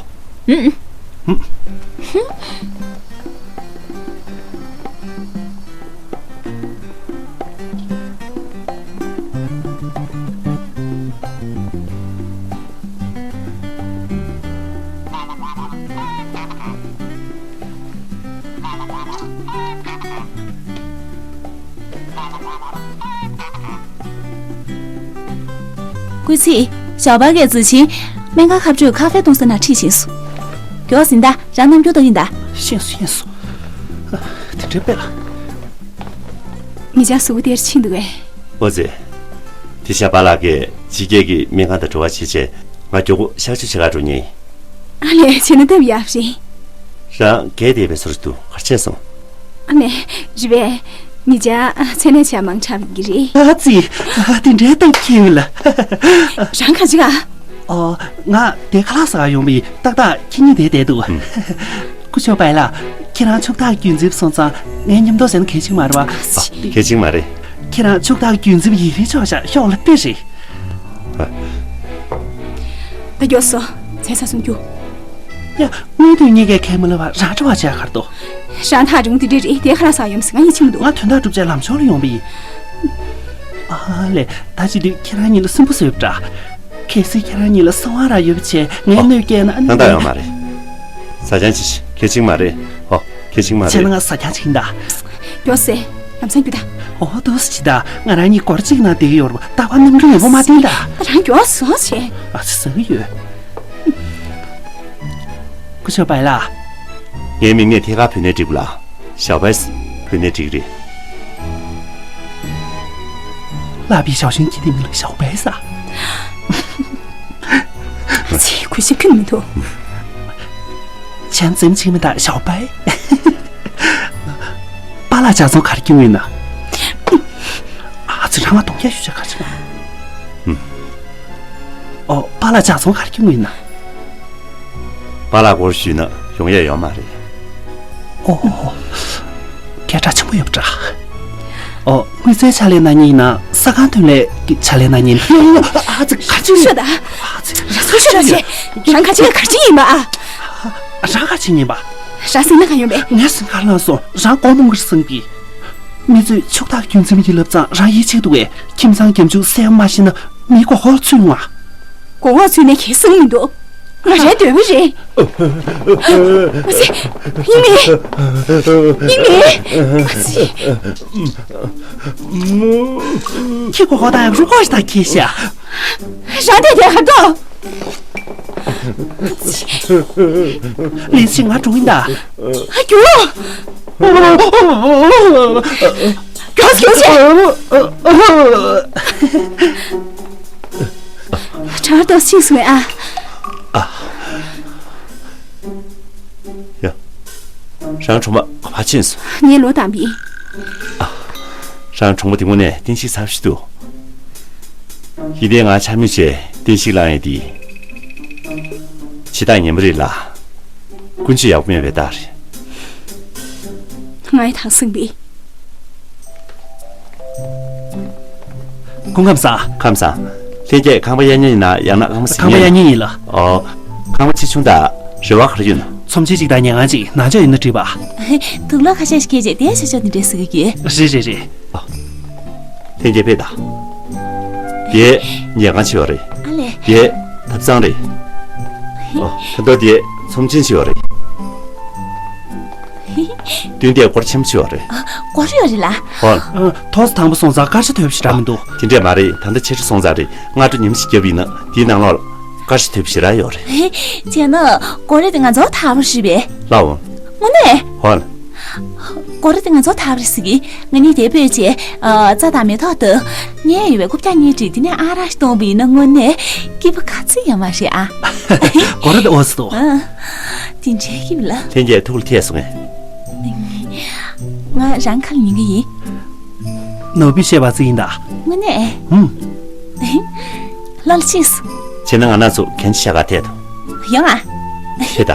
ཨུམ། སྐུ་ཚེ། ཞའོ་པའེ་གིས་ཟི་ཆིང་སྨན་ཁང་ཁ་སྤྲོད་ཁ་ཧྥེ་གཏོང་ས་ནང་ཁྲིད་ཕྱིན་སོང་། མགྱོགས་ཟིན་ད། རང་རྣམ་འགྱུར་ལྟ་གིན་གདའ། ཤེས་སོང་ཤེས་སོང་། དེ་འདྲའི་དཔེ་ལ། ཉེ་ཆར་གཟུགས་པོ་དེར་ཕྱིན་འདུག་གས། ཨོ་ཙི། དེ་ཞའོ་པའེ་ལགས་ཀྱིས་ཕྱི་རྒྱལ་གྱི་སྨན་ཁང་དང་འབྲེལ་བ་བྱེད་བྱས། ང་མགྱོགས་པོ་གཤག་བཅོས་བྱེད་ག་འགྲོ་མཁན་ཡིན། ཨ་ལས། བྱས་ན་སྟབས་ཡག་པ་རེད། རང་གས་བསྡད་པའི་བཟོ་འདྲ་འདུག་ག་རེ་བྱས་སོང་། ཨ་ལས། རེད་པས། ཉེ་ཆར་མཚན་ལས་བྱས་མང་དྲགས་ཡིན་གྱི་རེད། ཨ་ཙི། ཨ། དེ་འདྲའི་སྟབས་ཁེལ་ལ། རང་ག་ཅི་ག་ཨོ། ང་དེ་ཁ་ལག་ཟ་ག་ཡོང་བ་ཡིན། ཏག་ཏག་ཁྱེད་གཉིས་དེར་བསྡད་འདུག་ཨུམ། སྐུ་ཞབས་པའེ་ལགས། ཁྱེད་རང་ཕྱུག་བདག་རྒྱུན་འཛིན་སོང་ཙང་ངས་མཉམ་དུ་བྱས་ན་གལ་ཆེན་མ་རེད་པ། ཨ། གལ་ཆེན་མ་རེད། ཁྱེད་རང་ཕྱུག་བདག་རྒྱུན་འཛིན་ཡིན་རིང་ཆོག་བཞག་ཤོག་ལ་དཔེ་རེད། ད་མགྱོགས་སོང་། བྱས་ཙང་སོང་རྒྱུགས། ཡ། སྔོན་དུས་གཉིས་ཀས་ཁས་མ་ལེན་པར་རང་འགྲོ་བ་བྱས་ག་རེ་འདུག་རང་ཐག་རིང་དེ་འདྲ་རེད་དེ། ཁ་ལག་ཟ་ཡོང་ཟེར། ང་ཡིད་ཆེས་མི་འདུག་ང་དོན་དག་སྒྲུབ་བྱས་ལམ་ཕྱོགས་ལ་ཡོང་བ་ཡིན། ཨ་ལས། ད་བྱེད་དུས་ཁྱེད་རང་གཉིས་ལ་སུན་པོ་བཟོས་པ་འདྲ། གལ་སྲིད་ཁྱེད་རང་གཉིས་ལ་གསང་བ་རག་ཡོད་པ་བྱས་ངས། ཨོ། གནོད་སྐྱེལ་ན་ཨ་ནི། ཏག་ཏག་ཡོད་མ་རེད། ཟ་རྐྱང་བྱེད་ཤིག་གལ་ཆེན་མ་རེད། ཨོ། གལ་ཆེན་མ་རེད། བྱས་ན་ང་ཟ་རྐྱང་བྱེད་ཀྱིན་གདའ། མགྱོགས་སེ། ལམ་སང་རྒྱུགས་ད། ཨོ། འདུག་སེ་བྱེད་ད། ང་རང་གཉིས་སྒོར་གཅིག་ནང་བསྡད་ཀྱི་ཡོད་རེད་པ། རྟག་པར་གནམ་གྲུ་ཡོད་པོ་མ་བསྟན་ད། ད་རང་མགྱོགས་སོང་བྱས། ཨ་ཙི། ཟ་གི་ཡོད། སྐུ་ཞབས་པའེ་ལགས། ངའི་མིང་ནས་ཐད་ཀར་བོས་ནའི་འགྲིག་གི་ལགས། ཞའོ་པའེ་ཟེར་བོས་ནའི་འགྲིག་གི་རེད། ལག་པའི་ཞའོ་ཞུན་གྱི་དེ་མིང་ལ་ཞའོ་པའེ་ཟེར། ཚེ་གུས་ཞབས་ཁྱོན་མི་འདུག་བྱམས་བརྩེ་མ་བྱེད་མི་དག་ཞའོ་པའེ། པཱ་ལགས་ཇག་ཚོང་ག་རེ་སྐྱོན་ཡོད་ན། ཨ་ཙི། རང་ང་གདོང་བརྒྱབ་ཞུ་བྱ་ག་ཅི་ན། ཨོ། པཱ་ལགས་ཇག་ཚོང་ག་རེ་སྐྱོན་ཡོད་ན། པཱ་ལགས་སྐོར་ཞུས་ན་ཡོང་ཡས་ཡོད་མ་རེད། ཨོ། སྐད་གྲགས་ཆེན་པོ་ཡོད་པ་འདྲ། ཨོ། དངུལ་རྩའི་ཕྱག་ལས་གནང་མཁན་ཡིན་ན་ས་ཁང་ཐོན་ལས་ཀྱི་ཕྱག་ལས་གནང་མཁན་ཡིན་ན། ཨ་ཙི། ག་ཅི་ཡིན། ཤོད་ད། ཨ་ཙི། རང་ཚོ་ཤོད་ད་བྱས། རང་ག་ཅི་ག་ག་ཅི་ཡིན་པ་ཨ། རང་ག་ཅི་ཡིན་པ། རང་སེམས་ན་ག་ཡོང་པས། ངས་སེམས་ག་ལ་སོང་། རང་མགོ་རྨོངས་ཀྱི་སེམས་ཀྱིས། མི་ཚོས་ཕྱུག་བདག་རྒྱུན་འཛིན་ཡིན་ལབ་ཙང་རང་ཡིད་ཆེས་འདུག་གས། ཁྱིམ་ཚང་རྒྱབ་ཆུང་སེམས་མ་ཤེས་ན་མི་མགོ་སྐོར་ཚུད་ཡོང་ཨ། མགོ་སྐོར་ཚུད་ནས་གལ་སྲིད་མི་འདུག་ང་རའི་འདོད་པ་རེད། མ་སི། ཡིན་མིན། ཡིན་མིན། མ་སི། ཁྱི་ཁོ་ཁོ་དང་རུ་ཁོ་ཞིག་དང་ཁྱི་ཤ། རང་དེ་དེ་ཧར་དོ། ལིན་ཞིག་ང་གྲོངས་ཡིན་ད། ཨ་རྒྱུ། རྒྱུ་རྒྱུ་ཞིག་གྲང་ཏོག་ཕྱིན་སོང་ཨ། ཡ། རང་གྲོང་པ་ཕར་ཕྱིན་སོང་། ངའི་ལོ་དང་པི། རང་གྲོང་པ་དེ་ངོ་ནས་བསྟན་བཤིག་ཚར་ཞིག་འདུག་ཡིན་ཏེ་ང་འཕྱ་སྨོད་བྱས་བསྟན་བཤིག་བསླངས་ཡས་དེ། བྱེད་སྟངས་ངན་པ་རེད་ལ། ཀུན་སྤྱོད་ཡག་པོ་མེད་པའི་རྟགས་རེད། ང་ཡི་དྭགས་སེང་པི། སྐུ་ཁམས་བཟང་། ཁམས་བཟང་། ལྷན་རྒྱས་ཁང་པ་གཡར་མཁན་ཡིན་ན་ཡང་ན་ཁང་པ་གཟིགས་ཁང་པ་མཁན་གཡར་མཁན་ཡིན་ལ། ཨོ། ཁང་པ་ཆེ་ཆུང་དང་རེ་བ་ག་རེ་ཡོད་ན། ཚོམས་ཆེན་གཅིག་དང་ཉལ་ཁང་གཅིག་ནང་ཆ་ཡོད་ན་འགྲིག་པ། དུག་ལོག་ཁ་ཤས་ཤིག་སྐྱེས་རྗེས་དེ་ཆ་ཆོག་དེ་འདྲས་ཟེར་གི་ཡོད། རེད་རེད་རེད། ཨོ། ལྷན་རྒྱས་ཕེབས་དང་། དེ་ཉལ་ཁང་ཆེ་བ་རེད། ཨ་ལས། དེ་ཐབ་ཚང་རེད། ཨོ། ད་ལྟ་དེ་ཚོམས་ཆེན་ཆེ་བ་རེད། སྟོན་དེ་སྒོར་ཆེན་པོ་ཆེ་བ་རེད། སྒོར་ཡོད་རེད་ལ། ཧོན། ཐོག་ས་དང་པོ་སོང་ཙང་སྐར་ཆ་དོད་པོ་ཞེ་དྲག་མི་འདུག་དེ་འདྲས་མ་རེད། ད་ལྟ་ཕྱི་དྲོ་སོང་ཙང་རེད། སྔ་དྲོ་ཉིན་མོ་ཞིག་བརྒྱབ་ཡིན་ན་དེའི་ནང་ལོགས་ལ་སྐར་ཆ་དོད་པོ་ཞེ་དྲག་ཡོད་རེད། བྱས་ན་སྒོར་རེ་དེ་ང་ཚོ་ཐག་པ་རེད་པས། ལའོ། དངོས་གནས། ཧོན། སྒོར་རེ་དེ་ང་ཚོ་ཐག་པ་རེད་ཟེར་གི། ང་གཉིས་དེ་སྤོས་བྱས། རྩྭ་དང་མེ་ཏོག་དང་། ངའི་ཡོད་པའི་རྐུབ་བཀྱག་གཉིས་བྲིས་དེ་ནས་ཨ་རག་ཞིག་བཏུང་བ་ཡིན་ན་དངོས་གནས་སྐྱིད་པོ་ག་ཚོད་ཡོད་མ་རེད་ཨ། སྒོར་རེ་དེ་ཨོ་སི་ཏོ། ཨ། དེ་འདྲའི་སྐྱིད་པོ་ལ། ལྷན་རྒྱས་ཐུགས་ལ་ཐིག་སོང་ངས། ང་རང་ཁ་ལ་ཉན་གི་ཡིན། ནོར་བུས་བཤད་པ་ཅིག་ཡིན་ད། དངོས་གནས། ཧུམ། ལ་ལ་ཕྱིན་སོང་། བྱས་ན་ང་རང་ཚོ་གན་ཆི་ཤ་ག་ཐད་དོ། ཡོང་ཨ། ཕེབས་ད།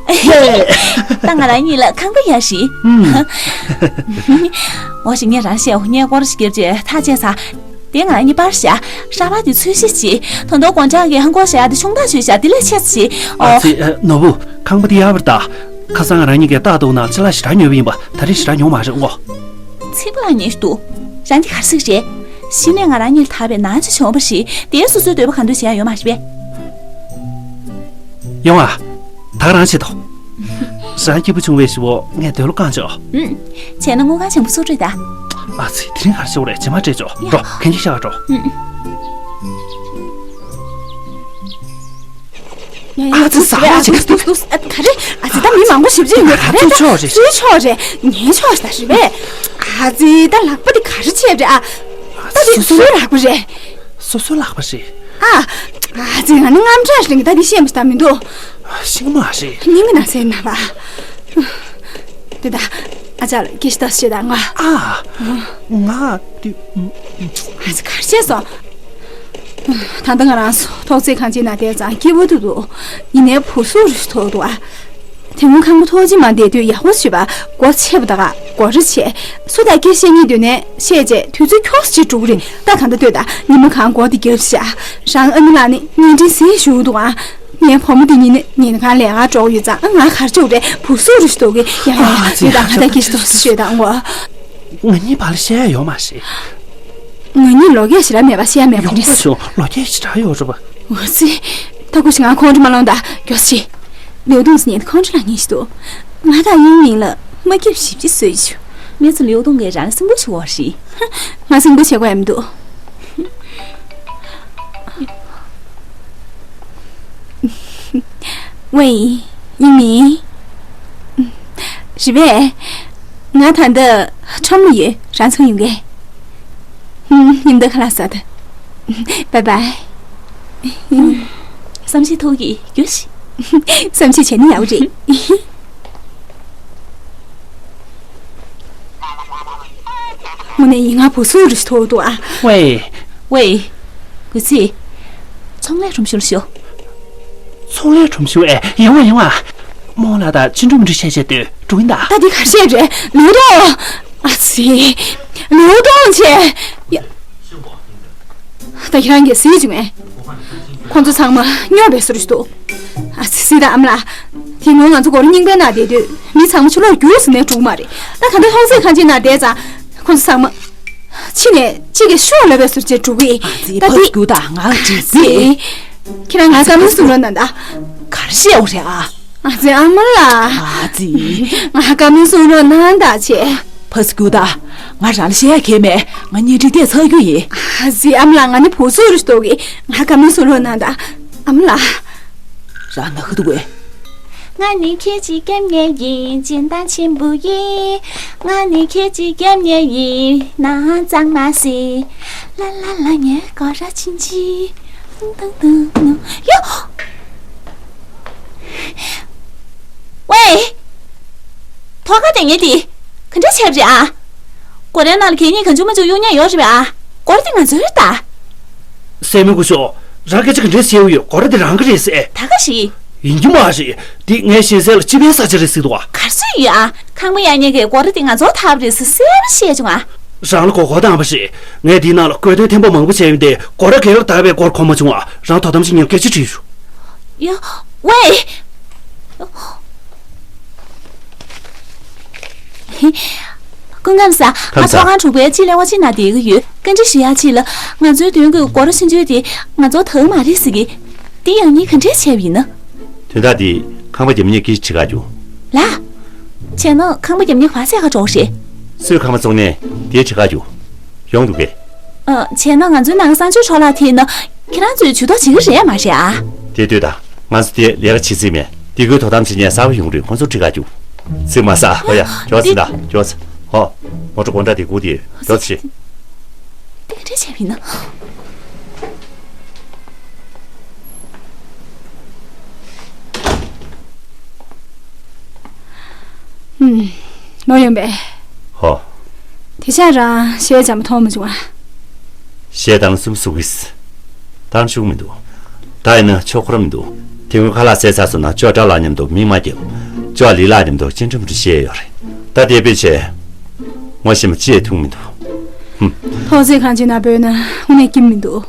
ད་ང་རང་གཉིས་ལ་ཁང་པ་གཡར་ཞིག་ཧུམ། འོ་ཞིག་ངས་རང་བཤད་འོ་ངས་སྐོར་ཞིག་བརྒྱབ་རྗེས་ཐག་བཅད་ཚར། དེ་ང་རང་གཉིས་པར་བཞག་ཧྲ་པ་དེ་ཚོས་གཞི་བྱེད། ད་དུང་དགོང་དག་གི་ཧང་གོ་བཞག་དེ་ཆུང་དག་ཆུ་བཞག་དེ་ལས་ཆེ་ས་བྱེད། ཨ་ཨོ། ཙི། ནོར་བུ། ཁང་པ་དེ་གཡར་བར་ད། ཁ་སང་ང་རང་གཉིས་ཀས་རྟགས་བཏོན་ན་ཅ་ལག་ཞེ་དྲག་ཉོས་པ་ཡིན་པ་ད་རེས་ཞེ་དྲག་ཉོ་མ་རེད་ངོ་། ཚིག་པ་ལ་ཉན་ཞིག་འདུག་རང་གི་ག་རེ་ཟེར་གི་རེད། གཞི་ནས་ང་རང་གཉིས་ལ་ཐར་པའི་ནང་ཆ་བྱུང་བ་ཞིག་དེའི་སོ་སོའི་འདོད་པ་གང་འདོད་བྱེད་ཡ་ཡོད་མ་རེད་པས། ཡོང་ཨ། ད་ག་རང་བྱེད་དོ། རང་སྐྱིད་པོ་བྱུང་བའི་ཞི་བོ་ངས་འདོད་བློ་བསྐང་ཆོག་ཨུམ། བྱས་ན་དངུལ་ཁང་ཆེན་པོ་སུ་སྤྲོད་ད། ཨ་ཙི་དེ་རིང་ག་རེ་བྱེད་དགོས་རེད། རྗེས་མ་སྤྲད་ཆོག་ཡ། འགྲོ་གན་རྒྱ་ཤག་འགྲོ། ཨུམ། ཨ་ཙི་ཟ་བ་ཅིག་ཨ་ཙི་ཨ་ཙི་ག་རེ། ཨ་ཙི་ད་མི་མང་པོ་ཞིབ་ཅིག་ཡོད་ག་རེ། ད་ཚུར་ཕྱོགས་རེད། ཚུར་ཕྱོགས་རེད། ངའི་ཕྱོགས་ཞིག་ད་རེད་པས། ཨ་ཙི་ད་ལག་པ་འདི་ག་རེ་བྱས་པ་རེད་ཨ། ད་འདི་སོ་སོའི་ལག་པ་རེད། སོ་སོའི་ལག་པ་རེད། ཨ། ཨ་ཙི་ང་ནི་དངངས་སྐྲག་ཞིག་ད་འདི་ཤེས་མི་ཤེས་ད་མི་འདུག་ཤིང་མ་རེད། སྙིང་གི་ན་ཚའི་ན་བ། དེ་ད་ཨ་ཅག་ལ་སྐད་ཆ་ད་བཤད་ད་ང་། ཨ། ང་དེ། ཨ་ཙི་ག་རེ་བྱས་སོང་། ད་ལྟ་ང་རང་ཚོ་ཐོག་བརྩེགས་ཁང་ཆེན་ནང་བསྡད་ཙང་སྐྱིད་པོ་འདུག་འདུག་ཡིན་ནའི་བུ་གཟུགས་རུ་ཐོག་འདུག་ཨ། དེ་སྔོན་ཁང་པ་ཐོག་ཆེན་མ་བསྡད་དུས་ཡག་པོ་བྱས་པ་སྒོ་ཕྱེ་བ་ད་ག་སྒོ་ར་ཕྱེ། སུ་དང་སྐད་བཤད་སྙིང་འདོད་ནའི་བཤད་རྗེས་དུས་ཚོད་འཁྱོག་ཙམ་ཅིག་འགྲོ་གི་རེད། ད་གང་ལྟར་ལྟོས་དང་ཉི་མ་གང་སྒོ་དེ་བརྒྱབ་བཞག་རང་ཨ་ནེ་ལགས་ནི་བརྙན་འཕྲིན་གཟིགས་བཞུགས་འདུག་ཨ། ངའི་བུ་མོ་དེ་ཉིན་ནས་ཉིན་གང་ལས་ཀར་འགྲོ་གི་ཡོད་ཙང་ང་ག་རེ་བྱེད་དགོས་རེད། བུ་གཟུགས་རུ་ཞིག་འདུག་གི་ཡང་ཡང་ཡང་ཡོད་དང་ང་ད་སྐད་ཆ་ཏོག་ཙམ་ཤོད་དང་ངོ་། ང་གཉིས་བར་ལ་བཤད་ཡ་ཡོད་མ་རེད། ང་གཉིས་ལོ་རྒས་ཞེ་དྲག་མེད་པ་བཤད་ཡ་མེད་པ་རེད། ཡོང་པ་བྱུང་ལོ་རྒས་ཞེ་དྲག་ཡོད་རེད་པ། འོ་ཙི། ད་ཁོ་ཞིག་ང་ཁོང་ཁྲོ་མ་ལངས་ད་མགྱོགས་ཤིག་ལིའུ་ཏུང་ཟེར་མཁན་ཁོང་ཁྲོ་ལངས་མཁན་ཞིག་འདུག་ང་དང་ཡིན་མིན་ལ་མ་སྐྱིད་ཞིབ་ཅིག་བཟོས་བྱུང་། མི་ཚོ་ལིའུ་ཏུང་གིས་རང་སེམས་པོ་ཞིག་འོར་ཞིག་ང་སེམས་པོ་བྱེད་དགོས་ཡ་མི་འདུག་ཝེ། ཡིན་མིན། རེད་པས། ང་ད་ལྟ་ཁྲོམ་ལ་ཡོད། རང་ཚང་ཡོང་གས། ཉིན་དུ་ཁ་ལག་ཟ་ད། བའི་བའི། བསམ་ཤེས་ཐུགས་ཀྱིས་རྒྱུ་ཞིག་བསམ་ཤེས་བྱས་ན་ཡག་པོ་རེད། དངོས་གནས་ཡིན་ང་བུ་སུ་རུ་ཞིག་ཐོག་འདུག་ཨ། ཝེ། ཝེ། གུས་སི། ཚོང་ལས་ཁྲོམ་གཞུང་ལ་ཤོག་ཚོང་ལས་ཁྲོམ་གཞུང་ཨེ། ཡོང་བ་ཡོང་བ། རྨོ་ལགས་དང་ཅི་འགྲོ་མི་འགྲོ་བཤད་བཤད་དུས་འགྲོ་གིན་ད། ད་འདི་ག་བཤད་རེད། ལིའུ་ཏུང་། ཨ་ཙི། ལིའུ་ཏུང་ཆེ། ཡ། ད་ཁྱེད་རང་གིས་གཟིགས་བྱུང་ངས། ཁོང་ཚོ་ཚང་མ་སྨྱོ་བའི་བཟོ་འདྲ་ཞིག་འདུག་ཨ་ཙི་ཙི་དང་ཨ་མ་ལགས། དེ་སྔོན་ང་ཚོ་སྒོ་ར་རྙིང་པའི་ནང་བསྡད་དུས་མི་ཚང་མ་ཕྱི་ལོགས་རྒྱུགས་ཟེར་ནས་འགྲོ་གི་མ་རེད། ད་ག་འདྲ་ཐོག་བརྩེགས་ཁང་ཆེན་ནང་བསྡད་ཙང་ཁོང་ཚོ་ཚང་མ་ཕྱི་ནས་གཅིག་གིས་ཤོག་ལབ་པའི་བཟོ་འདྲ་བྱས་འགྲོ་གི། ཨ་ཙི་ད་ཕར་འདི་རྒྱུགས་དང་ང་ལ་དྲིས་ཨ་ཙི། ཟིག་ཁྱེད་རང་ང་བཀའ་མོལ་གསུང་རོགས་གནང་དང་། ག་རེ་བཤད་འོ་རེད་ཨ། ཨ་ཙི་ཨ་མ་ལགས། ཨ་ཙི། ང་བཀའ་མོལ་གསུང་རོགས་གནང་དང་བྱས། ཕ་སི་ཀུ་ད། ང་རང་ལ་བཤད་ཡ་གང་ཡང་མེད། ང་གཉེན་སྒྲིག་དེ་ཚར་རྒྱུ་ཡིན། ཨ་ཙི་ཨ་མ་ལགས། ང་ནི་བུ་ཚོ་རེད་འདུག་གི། ང་བཀའ་མོལ་གསུང་རོགས་གནང་དང་། ཨ་མ་ལགས། རང་ན་ཧུ་དུ་བས། ང་ནི་ཁྱེད་ཀྱི་སྐྱབས་གནས་ཡིན། སྦྱིན་བདག་ཆེན་པོ་ཡིན། ང་ནི་ཁྱེད་ཀྱི་སྐྱབས་གནས་ཡིན་ན་གཙང་མ་སི། ལ་ལ་ལ། ངའི་སྒོ་ར་ཕྱིན་ཅི། ཏུང་ཏུང་ཏུང་ཏུང་། ཡོ། ཝེ། ཐོག་ཁ་དེ་ངས་དེ། ག་འདྲ་བྱས་པ་རེད་ཨ། སྒོ་རའི་ནང་ལ་གད་སྙིགས་གང་བྱུང་མ་བྱུང་གཡུག་ཉེན་ཡོད་རེད་པས་ཨ། སྒོ་ར་དེ་ང་ཚོའི་རེད་ད། སྲས་མོ་སྐུ་ཞབས། རང་སྐད་ཆ་ག་འདྲས་བཤད་ཡོད། སྒོ་ར་དེ་རང་གི་རེད་ཟེར། ད་ག་ཞིག་ཡིན་རྒྱུ་མ་རེད། འདི་ངའི་ཞིང་སའི་ལ་སྤྱི་པའི་ས་ཆ་རེད་ཟེར་འདུག་བ། ག་རེ་ཟེར་ཡོད་ཨ། ཁང་པ་གཡར་མཁན་གྱིས་སྒོ་ར་དེ་ང་ཚོར་ཐོབ་རེད་ཟེར་གསལ་པོ་བཤད་བྱུང་ཨ། རང་ལ་མགོ་སྐོར་བཏང་བ་རེད། ངས་འདིའི་ནང་ལ་དགོས་དོན་ཐེར་འབུམ་མང་པོ་བྱས་ཡོད་དེ། སྒོ་ར་ག་ལེར་བརྡབས་པའི་སྐོར་གོ་མ་བྱུང་བ། རང་དོ་དམ་བྱེད་མཁན་སྐད་ཆ་དྲིས་ཞུ། ཡ། ཝེ། སྐུ་ཁམས་བཟང་། ང་ཁམས་བཟང་། ཚོགས་ཁང་དྲུག་པའི་སྤྱི་ལས་ཀ་ཅིག་ནང་བསྡད་ཀྱི་ཡོད། བཀའ་འདྲི་ཞུ་ཡག་ཅིག་ལ། ང་ཚོའི་མདུན་གྱི་སྒོ་ར་ཆུང་ཆུང་དེ་ང་ཚོར་དགའ་མ་རེད་ཟེར་གི། འདི་ཡག་ཉེས་ག་འདྲས་བྱས་པ་ཡིན་ན། དོན་དག་འདི་ཁང་པ་རྒྱབ་གཉེར་གྱིས་དྲི་ག་རྒྱུ། ལགས། བྱས་ན་ཁང་པ་རྒྱབ་གཉེར་བ་སེ་ག་འགྲོ་གི་རེད། སུའི་ཁང་པ་བཙོང་ནས་དེའི་དྲི་ག་རྒྱུ། ཡོང་འདུག་གས། ཨ། བྱས་ན་ང་ཚོའི་ནང་གསང་སྤྱོད་འཕྲོ་བརླག་ཐེབས་ན་ཁྱེད་རང་ཚོས་ཇུས་གཏོགས་བྱེད་ཀྱི་རེད་མ་རེད་ཨ། དེ་ལྟོས་དང་། ང་ཚོ་དེ་ལས་ཀ་བྱེད་རྩིས་མེད། དེ་ཁུལ་དོ་དམ་བྱེད་མཁན་གསར་པ་ཡོང་དུས་ཁོང་ཚོར་དྲི་ག་རྒྱུ། རྩིས་མ་ཟ། ཧོ་ཡ། འགྱོ་ཚིག་ད་འགྱོ་ཚིག་ཧོ། མོ་ཊ་སྒོ་འགྲམ་དེ་སྒུག་དེ་འགྱོ་ཚིག་དེ་ག་འདྲས་བྱས་པ་ཡིན་ན། ཨུམ། ནོར་ཡོང་པས། ཧོ། དེ་ཆ་རང་གཞས་འཇམ་པོ་མཐོང་མ་བྱུང་ཨ། གཞས་བཏང་གསུམ་སུ་གིས། བཏང་བཅུག་མི་འདུག་ད་ཡིན་ན་ཆོག་ཁོ་ར་མི་འདུག་དེ་སྔོན་ཁ་ལག་བཟས་ཚར་སོང་ན་ཅོག་སྒྲ་ལ་མཉམ་དུ་མིག་མ་བརྒྱབ། ཅོག་ལི་ལ་མཉམ་དུ་ཅི་འདྲ་མི་འདྲ་བཤད་ཡོད་རེད། ད་དེ་དཔེ་བྱས། ངོ་ཤེས་མ་ཅིས་ཐུག་མི་འདུག་ཧུམ། ཐོག་བརྩེགས་ཁང་ཆེན་ནང་སྦོས་ན་དངོས་གནས་སྐྱིད་མི་འདུག་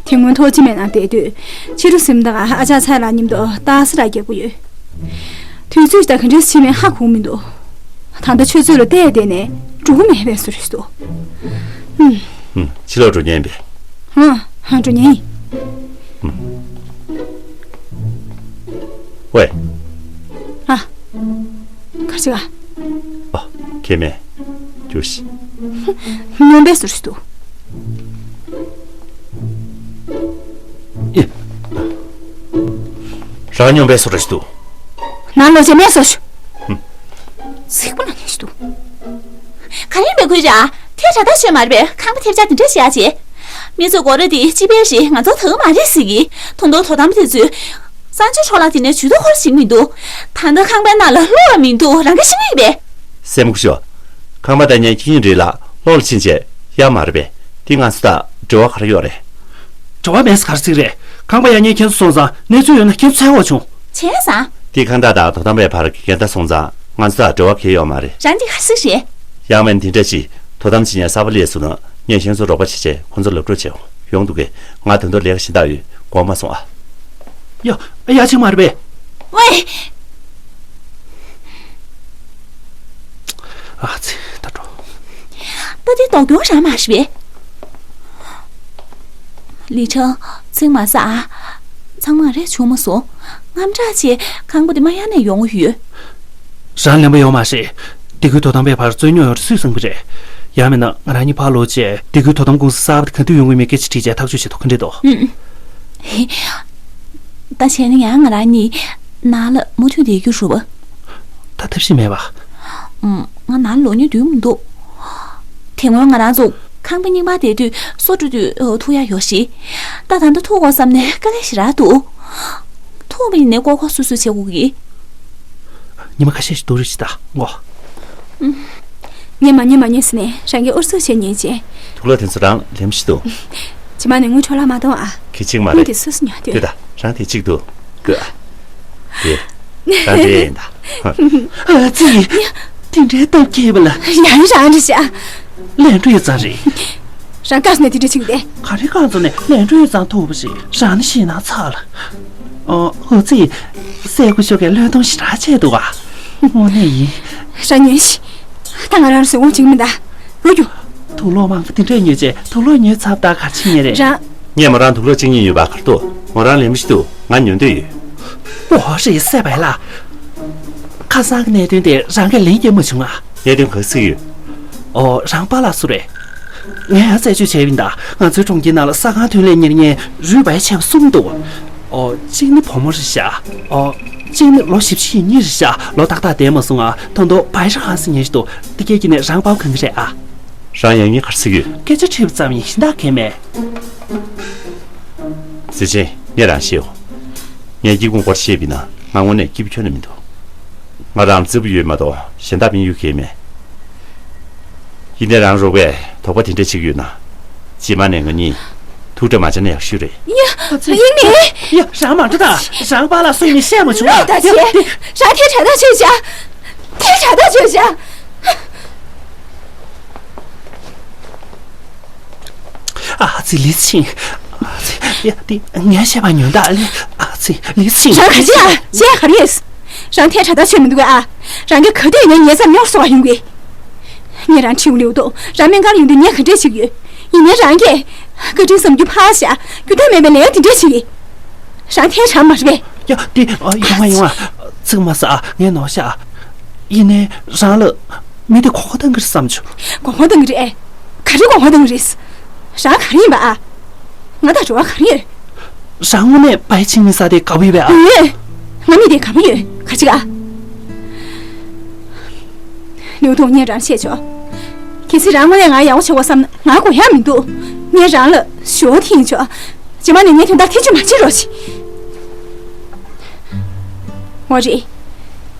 དེ་སྔོན་ཐོག་སྤྱི་མེད་ནང་བསྡད་དུས་ཕྱི་དྲོ་གཟིམ་དང་ཨ་ཅག་ཚ་ལ་མཉམ་དུ་རྟགས་གསལ་ར་རྒྱག་གི་ཡོད། དུས་ཚོད་ད་ག་འདྲས་ཕྱིན་མིན་ཧ་གོ་མི་འདུག་ད་ལྟ་ཆུ་ཚོད་ལ་བལྟས་བསྡད་ནས་འགྲོ་གི་མེད་པའི་བཟོ་འདྲ་ཞིག་འདུག་ཧུམ། ཕྱི་ལོགས་འགྲོ་ཉན་པས། ཧང་ཧང་འགྲོ་ཉན་ཡིན། ཧུམ། ཝེ། ཨ། ག་རེ་བྱེད་ག་ཨ། ཁྱེད་མེད། ཅོ་ཤི། སྨྱོན་པའི་བཟོ་འདྲ་ཞིག་འདུག་ཨེ། རང་སྨྱོན་པའི་བཟོ་འདྲ་ཞིག་འདུག་ནང་ལོགས་བྱས་མེད་བཟོ་ཞིག་ཧུམ། ཚིག་པ་ལ་ཉན་ཞིག་འདུག་ག་རེ་ཡིན་པའི་ཁུལ་རེད་ཨ། ཐལ་དྲགས་ཐག་ཆོད་མ་རེད་པས། ཁང་པ་ཐེབས་ཆག་འདི་འདྲ་བྱེད་ཡ་བྱེད། མི་ཚོས་སྒོ་ར་འདི་སྤྱི་པའི་རེད། ང་ཚོ་དགའ་མ་རེད་ཟེར་གི། ད་དུང་དོ་དམ་དེ་ཚོས་གསང་སྤྱོད་འཕྲོ་བརླག་དེ་ནས་ཇུས་གཏོགས་ཁོ་ར་བྱེད་ཀྱི་མི་འདུག་ད་ལྟ་ཁང་པའི་ནང་ལ་གློག་ཡང་མི་འདུག་རང་གིས་ཤེས་ཀྱི་ཡིན་པས། སྲས་མོ་སྐུ་ཞབས། ཁང་པ་ད་ཉན་ཁྱི་ཡིན་རེད་ལ་གློག་ལ་ཕྱིན་བྱས་ཡག་མ་རེད་པས། དེ་ང་ཚོ་དང་འབྲེལ་བ་ག་རེ་ཡོད་རེད། འབྲེལ་བ་མེད་ས་ག་རེ་ཟིག་རེད། ཁང་པ་ཡག་ཉེས་ཁྱེད་ཚོ་སོང་ཙང་གནས་ཚུལ་ཡོད་ན་ཁྱེད་ཚོ་འཚོལ་དགོས་བྱུང་། བྱས་ཙང་། དེ་ཁང་བདག་དང་དོ་དམ་པའི་བར་གྱི་འགལ་ཟླ་སོང་ཙང་ང་ཚོ་དང་འབྲེལ་བ་གང་ཡང་ཡོད་མ་རེད། རང་འདི་ག་རེ་ཟིག་རེད། ཡང་མིན་དེ་འདྲ་ཅིག་དོ་དམ་བྱེད་མཁན་གསར་པ་སླེབས་སོང་ན་ངས་ཁྱེད་ཚོར་རོགས་པ་བྱེད་ཆེད་ཁོང་ཚོར་ལབ་རོགས་བྱེད། ཡོང་འདུག་གས། ང་ད་དུང་ལས་ཀ་གཞན་དག་ཡོད། དགོངས་པ་མ་ཚོམ་ཨ། ཡ། ཡ་ཅིག་མ་རེད་པས། ཝེ། ཨ་ཙི། ད་འགྲོ། ད་དེ་ལྡོག་སྐྱོན་རང་མ་རེད་པས། ལི་ཁྲང་། ཚིག་མ་ཟ་ཨ། ཚང་མ་རེད་བྱུང་མ་སོང་། དངངས་སྐྲག་བྱས་ཁང་པ་དེ་མ་ཡར་ནས་ཡོང་གི་ཡོད། རང་ལན་པ་ཡོད་མ་རེད། སྡེ་ཁུལ་དོ་དམ་པའི་བར་རྩོད་རྙོག་ཡོད་རེད་སུས་གསུང་གི་རེད། ཡང་མིན་ན་ང་རང་གཉིས་ཕར་ལོག་བྱས་སྡེ་ཁུལ་དོ་དམ་ཀུང་སི་གསར་པ་དེ་ག་དུས་ཡོང་གི་མེད་སྐད་ཆ་དྲིས་བྱས་ཐག་གཅོད་བྱེད་ཐུབ་ཀྱི་འདྲ་འདུག་ཨུམ། ད་བྱས་ན་ཡང་ང་རང་གཉིས་ནང་ལ་མུ་མཐུད་བསྡད་རྒྱུ་རེད་པ། ད་ཐབས་ཤེས་མེད་པ། ཨུམ། ང་ནང་ལ་ལོག་སྙིང་འདོད་མི་འདུག་དེ་སྔོན་ང་རང་ཚོ་ཁང་པ་རྙིང་པར་བསྡད་དུས་སོ་འགྲོ་དུས་ཐུག་ཡ་ཡོད་ཞེས། ད་ད་ལྟ་ཐུག་དགོས་བསམ་ནས་དཀའ་ལས་ཞེ་དྲག་འདུག་ཐུག་པ་ཡིན་ནའི་ལྐོག་ལྐོག་སུད་སུད་བྱེད་དགོས་ཀྱི། ཉི་མ་ཁ་ཤས་ཤིག་སྡུག་རུས་ཤིག་ད་ངོ་། ཉན་མ་ཉན་མ་ཉན་ཟེར་ནས་རང་གིས་ཨུ་ཚུགས་བྱེད་ཉན་ཅེས། དུག་ལོག་དེ་ཚོ་རང་ལེམ་ཤི་འདུག་རྗེས་མ་ནས་དངུལ་འཕྲོ་བརླག་མ་གཏོང་ཨ། གི་ཅིག་མ་རེད། དངུལ་དེ་སུད་སུ་ཉར་དུས། དེ་ད་རང་དེ་གཅིག་འདུག་གི་ཨ། དེ་རང་དེ་ཡིན་ད། ཨ་ཙི། དེ་འདྲའི་སྟབས་ཀྱིས་པ་ལ། ཡང་རང་རེད་ཤག་ལན་འགྲོ་ཡོད་ཙང་རེད། རང་བཀག་ནས་དེ་འདྲ་བྱེད་ཀྱི་བསྡད། ག་རེ་བཀག་ཙམ་ནས་ལན་འགྲོ་ཡོད་ཙང་ཐུག་པ་ཞིག་རང་ནི་ཤི་ན་ཚར་ལ། ཨོ་ཨོ་ཙི། སྲས་སྐུ་ཞབས་ཀྱིས་བློས་གཏོང་ཞེ་དྲག་བྱས་འདུག་ག་དངོས་གནས་ཡིན། རང་ཉོན་ཞིག་ད་ང་རང་ལ་བཟོད་སྒོམ་བྱེད་ཀྱི་མི་འདུག་རོ་རྒྱུ། དུག་ལོག་མང་པོ་དེ་འདྲས་ཉོས་རྗེས་དུག་ལོག་ཉོས་ཚར་བ་ད་ག་རེ་བྱེད་ཉེན་རེད། རང་། ངས་མོ་རང་དུག་ལོག་གཅིག་གཉིས་ཉོས་པ་ག་རེ་འདུག་མོ་རང་ལེན་མི་ཤེས་འདུག་ང་ཉོ་འདོད་ཡོད། འོ་རེད། སྲས་པའི་ལགས། ཁ་སང་གི་གནད་དོན་དེ་རང་གིས་ལན་རྒྱག་མ་བྱུང་ང་། གནད་དོན་ག་ཟིག་ཡོད། ཨོ་རང་པཱ་ལགས་སུ་རེད། ངས་རྩད་གཅོད་བྱས་པ་ཡིན་ད། ང་ཚོའི་གྲོང་ཁྱེར་ནང་ལ་ས་ཁང་ཐོན་ལས་གཉེར་མཁན་རུས་སྦལ་ཆེ་བ་གསུམ་འདུག་ཨོ་གཅིག་ནི་བུ་མོ་རེད་ཤག་ཨོ་གཅིག་ནི་ལོ་བཞི་བཅུ་ཞེ་གཉིས་རེད་ཤག་ལོ་ཏག་ཏག་བསྡད་མ་སོང་ང་། ད་དུང་བའི་ཧྲང་ཧང་ཟེར་མཁན་ཞིག་འདུག་དེ་གས་ཀྱི་ནས་རང་དཔའ་བོ་གང་གི་རེད་ཨ། རང་ཡང་སྙིང་ག་རེ་ཟེར་གྱི་ཡོད། སྐད་ཆ་དྲིས་པ་ཙམ་ཡིན། གཞན་དག་གས་མེད། ཟི་ཅན། ངས་རང་བཤད་འོ། ངས་སྐྱིད་ཁུངས་སྐོར་བཤད་པ་ཡིན་ན་ང་དངོས་གནས་སྐྱིད་པོ་ཁྱོན་ནས་མི་འདུག་ང་རང་ལ་བརྩེ་པོ་ཡོད་མ་གཏོགས་གཞན་དག་དཔེ་ཡོད་གས་མེད། ཡིན་ནའི་རང་རོགས་པས་དོགས་པ་དེ་འདྲ་བྱེད་ཀྱི་ཡོད་ན། རྗེས་མ་ནས་ང་གཉིས་ཐུག་འཕྲད་མ་བྱས་ན་ཡག་ཤོས་རེད། ཡ། ཡིན་ནི། ཡ། རང་མ་འགྲོ་ད། རང་པཱ་ལགས་སུ་ཡིན་ནི་བཤད་མ་བྱུང་ང་། ད་ཡ། བྱས། རང་ཐལ་དྲགས་ཐག་ཆོད་བྱ། ཐལ་དྲགས་ཐག་ཆོད་བྱ། ཨ་ཙི་ལི་ཚིང་། ཨ་ཙི། ཡ། དེ་ངས་བཤད་པ་ཉོན་དག་ལི། ཨ་ཙི་ལི་ཚིང་། རང་ག་ཅི་ཨ། བྱས་ག་རེ་ཡིན། རང་ཐལ་དྲགས་ཐག་ཆོད་མི་འདུག་གས་ཨ། རང་གིས་ག་དུས་ཡིན་ནའི་ངའི་རྩར་རྙོག་བཟོ་བར་ཡོང་གི། ངས་རང་ཁྲིའུ་ལེའུ་ཏོ་རང་སྨན་ཁང་ཡོང་དུས་ངས་ག་འདྲས་བྱེད་ཀྱི་ཡོད། ཡིན་ནའི་རང་གིས་བཀའ་དྲིན་བསམ་རྒྱུ་ཕར་བཞག་རྒྱུ་མཐའ་མེད་པའི་ལས་དེ་འདྲས་བྱེད་ཀྱི། རང་ཐལ་དྲགས་མ་རེད་པས། ཡ། དེ་ཡོང་ང་ཡོང་ང་། ཚིག་མ་ཟ། ངས་ནོར་ཤག་ཡིན་ནའི་རང་ལ་མི་དེ་མགོ་སྐོར་གཏོང་གི་རེད་བསམ་བྱུང་། མགོ་སྐོར་གཏོང་གི་རེད། ག་རེ་མགོ་སྐོར་གཏོང་གི་རེད། རང་ག་རེ་ཡིན་པ་ཨ། ང་དང་འབྲེལ་བ་ག་རེ་ཡོད། རང་དངོས་གནས་པའི་ཆིང་མི་ས་དེ་དགའ་པོ་ཡོད་པས་ཨ། ཡོད། ང་མི་དེ་དགའ་པོ་ཡོད། ག་ཅི་ག་ལིའུ་ཐུང་། ངས་རང་བཤད་ཆོག་གལ་སྲིད་རང་དངོས་གནས་ང་ཡག་པོ་བྱེད་དགོས་བསམ་ན་ང་དགོས་ཡག་མི་འདུག་ངས་རང་ལ་ཞུ་བ་ཐེངས་ཆོག་རྗེས་མ་ནས་ངའི་དོན་དག་ཐེ་ཇུས་མ་བྱེད་རོགས་བྱེད། འོ་རེད།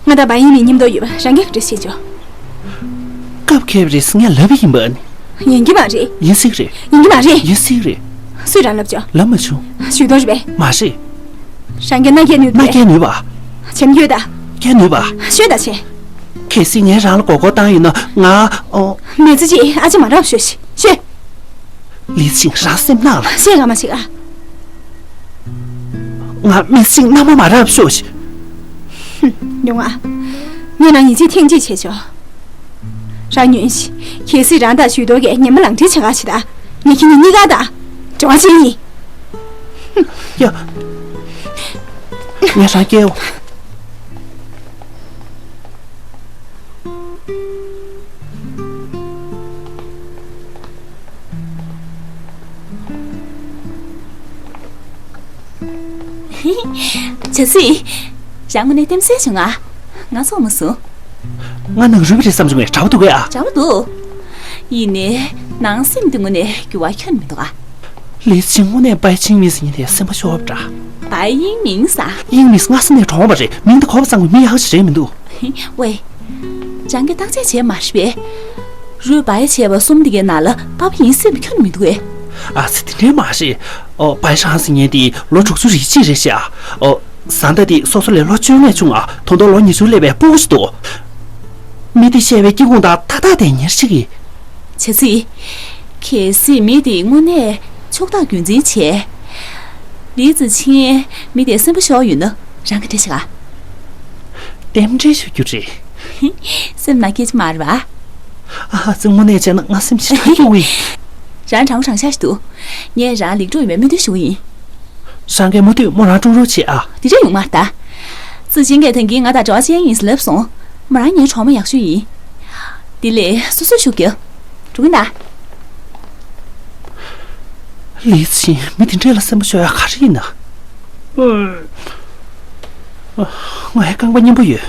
ང་དང་བ་ཡིན་མི་མཉམ་དུ་ཡོད་པ་རང་གིས་ག་འདྲ་ཤེས་ཆོག་སྐབས་འཁེལ་བ་རེད་ཟེར་ངས་ལབ་པ་ཡིན་པ། ཡིན་གྱི་མ་རེད། ཡིན་སྲིད་རེད། ཡིན་གྱི་མ་རེད། ཡིན་སྲིད་རེད། སུས་རང་ལབ་ཆོག་ལབ་མ་བྱུང་། ཞུས་དོན་རེད་པས། མ་རེད། རང་གིས་མནའ་སྐྱེལ་ནུས་པས། མནའ་སྐྱེལ་ནུས་པ། བྱམས་ཡོད་ད། སྐྱེལ་ནུས་པ། ཤོད་ད་བྱས། གལ་སྲིད་ངས་རང་ལ་མགོ་སྐོར་བཏང་ཡོད་ན་ང་། ཨོ། མི་ཚེ་གཅིག་ཨ་ཅེ་མ་རག་ཤོད་ཤི། ཤོད། ལི་ཚིང་། རང་སེམས་ནག་ལ། བཤད་ང་མ་ཞིག་ཨ། ང་མི་ཚིག་མནའ་མ་མ་རག་ཤོད་ཤི། ཧུམ། ཉུང་ཨ། ངས་རང་ཡིད་ཆེས་ཐེངས་གཅིག་བྱས་ཆོག་རང་ཉོན་ཞིག་གལ་སྲིད་རང་དང་ཞུས་ཏོ་གས་ཉམས་པ་ལང་ཁྲིད་བྱེད་ག་ཞིག་ད། ངས་ཁྱེད་གཉིས་གཉིས་ཀ་དང་། འབྲེལ་བ་བྱེད་ཡིན། ཡ། ངས་རང་སྐྱེལ་འོ། བྱ་སྲིད། རང་ངོ་ནས་ལྟེམ་སེ་བྱུང་ང་། ང་ཚོགས་མ་སོང་། ང་ནང་རུལ་བ་རེད་བསམ་བྱུང་ངས། གྲྭ་པ་འདུག་གས་ཨ། གྲྭ་པ་འདུག་ཡིན་ནའི་ནང་སེམས་དེ་ངོ་ནས་འགྱུར་བ་ཁྱོན་མི་འདུག་ཨ། ལི་ཚིང་དངོས་གནས་པའི་ཆིང་མི་ཟེར་མཁན་དེ་སེམས་པ་ཤོར་བ་འདྲ། པའི་ཡིང་མིང་ཟེར། ཡིང་མིང་ཟེར་སྔ་ས་ནས་གྲོངས་པ་རེད། མིང་དེ་གོ་བ་ཚང་བའི་མི་ཡག་ཞིག་རེད་མི་འདུག་ཝེ། རང་གིས་བརྟག་དཔྱད་བྱས་མ་རེད་པས། རུས་སྦལ་ཆེ་བ་གསུམ་དེ་གའི་ནང་ལ་པ་ཕ་ཡིན་སྲིད་པ་ཁྱོན་མི་འདུག་གས། ཨ་ཙི། དེ་འདྲའི་མ་རེད། ཨོ། པའི་ཧྲང་ཟེར་མཁན་དེ་ལོ་དྲུག་ཅུ་རེ་གཅིག་རེད་ཤག་ཨོ། བཟའ་ཟླ་དེ་སོ་སོ་ལས་ལོ་བཅོ་ལྔ་ཆུང་ང་། ད་དུང་ལོ་ཉི་ཤུར་སླེབས་པའི་སྤུ་གུ་ཞིག་འདུག་མི་དེ་བཤད་པའི་སྐྱིད་ཁུངས་དང་ཐག་ཐག་དེ་ཉེར་གཅིག་གི། བྱ་ཚིག་གལ་སྲིད་མི་དེ་དངོས་གནས་ཕྱོགས་བདག་རྒྱུན་འཛིན་བྱས། ལི་ཙི་ཆིན་མི་དེ་སེམས་པ་ཤོར་ཡོད་ན་རང་ག་འདྲ་བྱེད་ག་རྟེན་འབྲེལ་ཞུ་རྒྱུ་རེད། སེམས་ནང་སྐད་ཆ་མ་རེད་པ། ཨ་ཙི། དངོས་གནས་བྱས་ན་ང་སེམས་ཞེ་དྲག་སྐྱོ་བོ་ཡིན། རང་དྲང་པོ་དྲང་བཞག་ཞིག་འདུག་ངས་རང་ལེགས་གྲུབ་ཡོང་བའི་སྨོན་འདུན་ཞུ་གི་ཡིན། རང་གིས་མུ་མཐུད་མོ་རང་སྲུང་རོགས་བྱེད་ཨ། དེ་འདྲ་ཡོང་མ་རེད་ད། ཙི་ཆིན་གྱིས་ད་གིན་ང་དང་འབྲེལ་བ་ཅན་ཡིན་ཟེར་ལབ་སོང་། མོ་རང་ངའི་གྲོགས་མོ་ཡག་ཤོས་ཡིན། དེ་ལས་སོ་སོས་ཤུགས་རྒྱག་འགྲོ་གི་ཡིན་ད། ལི་ཚིང་། མི་དེ་འདྲས་ལ་སེམས་པ་ཤོར་ཡག་ག་རེ་ཡིན་ན། ང་ཡང་རྐང་པ་མཉེན་པོ་ཡོད།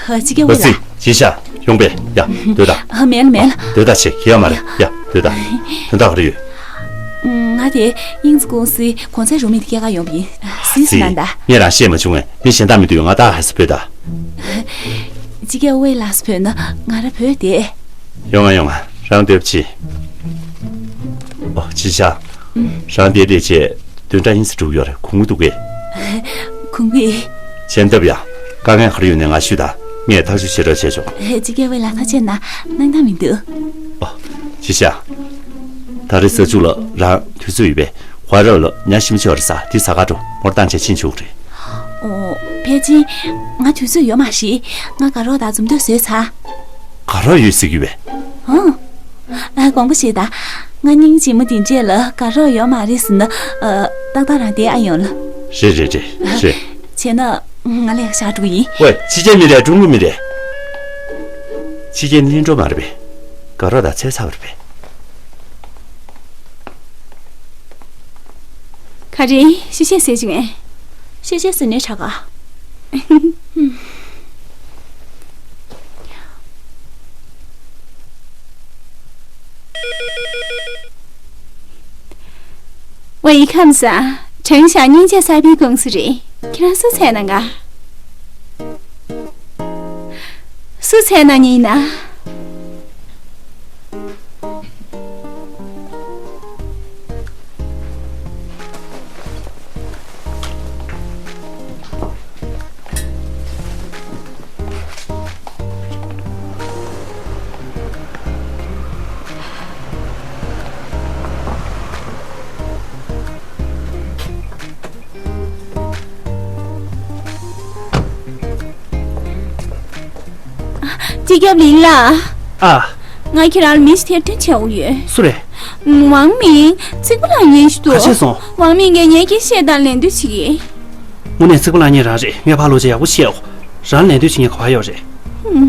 ཧ། ཅི་ག་ཝེ་ལགས། ཨ་ཙི། ཅི་ཤག་ཡོང་པས། ཡ། སྡོད་ད། ཧ། མེད་ལ་མེད་ལ། སྡོད་ད་བྱས། ཁྱེད་ཡ་མ་རེད། ཡ། སྡོད་ད། དོན་དག་ག་རེ་ཡོད། ང་དེ་དབྱིངས་ཀྱི་ཀུང་སིའི་གོང་ཚད་རུ་མི་དེ་སྐྱེལ་ག་ཡོང་པ་ཡིན། སི་སི་ཙི། ནང་ད། ངས་རང་བཤད་མ་བྱུང་ངས། མི་གཞན་དག་མི་འདུག་ང་ད་ཧ་སི་བོད་ད། ཅི་ག་ཝེ་ལགས་སུ་བོད་ན་ང་ར་བོད་དེ། ཡོང་ང་ཡོང་ང་། རང་སྡོད་ཅིག་ཨོ། ཅི་ཤག་རང་དེ་དེ་བྱས་བདུན་ཕྲག་ཡིན་ཙམ་འགྲོ་གི་ཡོད་རེད། གོང་གི་འདུག་གས། གོང་གི། མཚན་ཐབས་ཡ། དཀའ་ངལ་ག་རེ་ཡོད་ནའི་ང་ཞུས་དང་། ངས་ཐག་གཅོད་བྱེད་རོགས་བྱས་ཆོག་ཅི་ག་ཝེ་ལགས་ཐག་བཅད་ན་གནང་སྟངས་མི་འདུག་ཨོ། ཅི་ཤག་ད་རེས་གཟའ་མཇུག་ལ་རང་དུས་ཚོད་ཡོད་པས་ཁོ་རང་ལ་ཉ་ཤིམ་ཆོ་རེ་ས་དེ་ཟ་ག་འགྲོ། མོར་བཏང་བྱས་ཕྱིན་ཆོག་རེད། ཨོ། ཕལ་ཆེར་ང་དུས་ཚོད་ཡོད་མ་རེད། ང་དགའ་རོགས་དང་འཛོམས་དུས་བཟོས་ཚར། དགའ་རོགས་ཡོད་ཟེར་གྱི་ཡོད་པས། ཨང་། ཨ། དགོངས་པ་བཞེས་དང་། ང་སྙིང་རྗེ་མོ་འདི་འདྲས་ལ་དགའ་རོགས་ཡོད་མ་རེད་ཟེར་ན། ཨ། ཏག་ཏག་རང་བསྡད་ཨ་ཡོང་ལ། རེད་རེད་རེད་རེད། བྱས་ན་ང་ལས་ཀ་བཞག་འགྲོ་གི་ཡིན། ཝེ། ཕྱི་རྒྱལ་མི་རེད། ཀྲུང་གོ་མི་རེད། ཕྱི་རྒྱལ་གླིང་འགྲོ་མ་རེད་པས། དགའ་རོགས་དང་ཚེ་ཚ་བར་པས། ག་རེ། ཤི་ཤེས་ཟེར་བྱུང་ངས། ཤི་ཤེས་ཟེར་ནས་ཆག་ག། ཝེ་ཁམས་བཟང་། ཁྲེང་ཞང་སྙིང་རྗེ་གསར་པའི་ཀུང་སི་རེད། ཁྱེད་རང་སུ་ཚད་ན་ག། སུ་ཚད་ན་ཉིན་ན། སྤྱི་ཁྱབ་ལིན་ལགས། ཨ། ང་ཁྱེད་རང་ལ་མི་ཞིག་ཐད་འཕྲིན་བྱེད་དགོས་ཡོད། སུ་རེད། ཝང་མིང་། རྩིག་པ་ལ་ཉན་ཞིག་འདུག་ག་བྱས་སོང་། ཝང་མིང་གིས་ངའི་སྐད་བཤད་སྟངས་ལད་ཟློས་བྱེད་ཀྱི། དངོས་གནས་རྩིག་པ་ལ་ཉན་རང་རེད། ངས་ཕར་ལོག་བྱས་ཡག་པོ་བཤད་འོ། རང་ལད་ཟློས་བྱེད་ཉན་ག་བ་ཡོད་རེད། ཧུམ།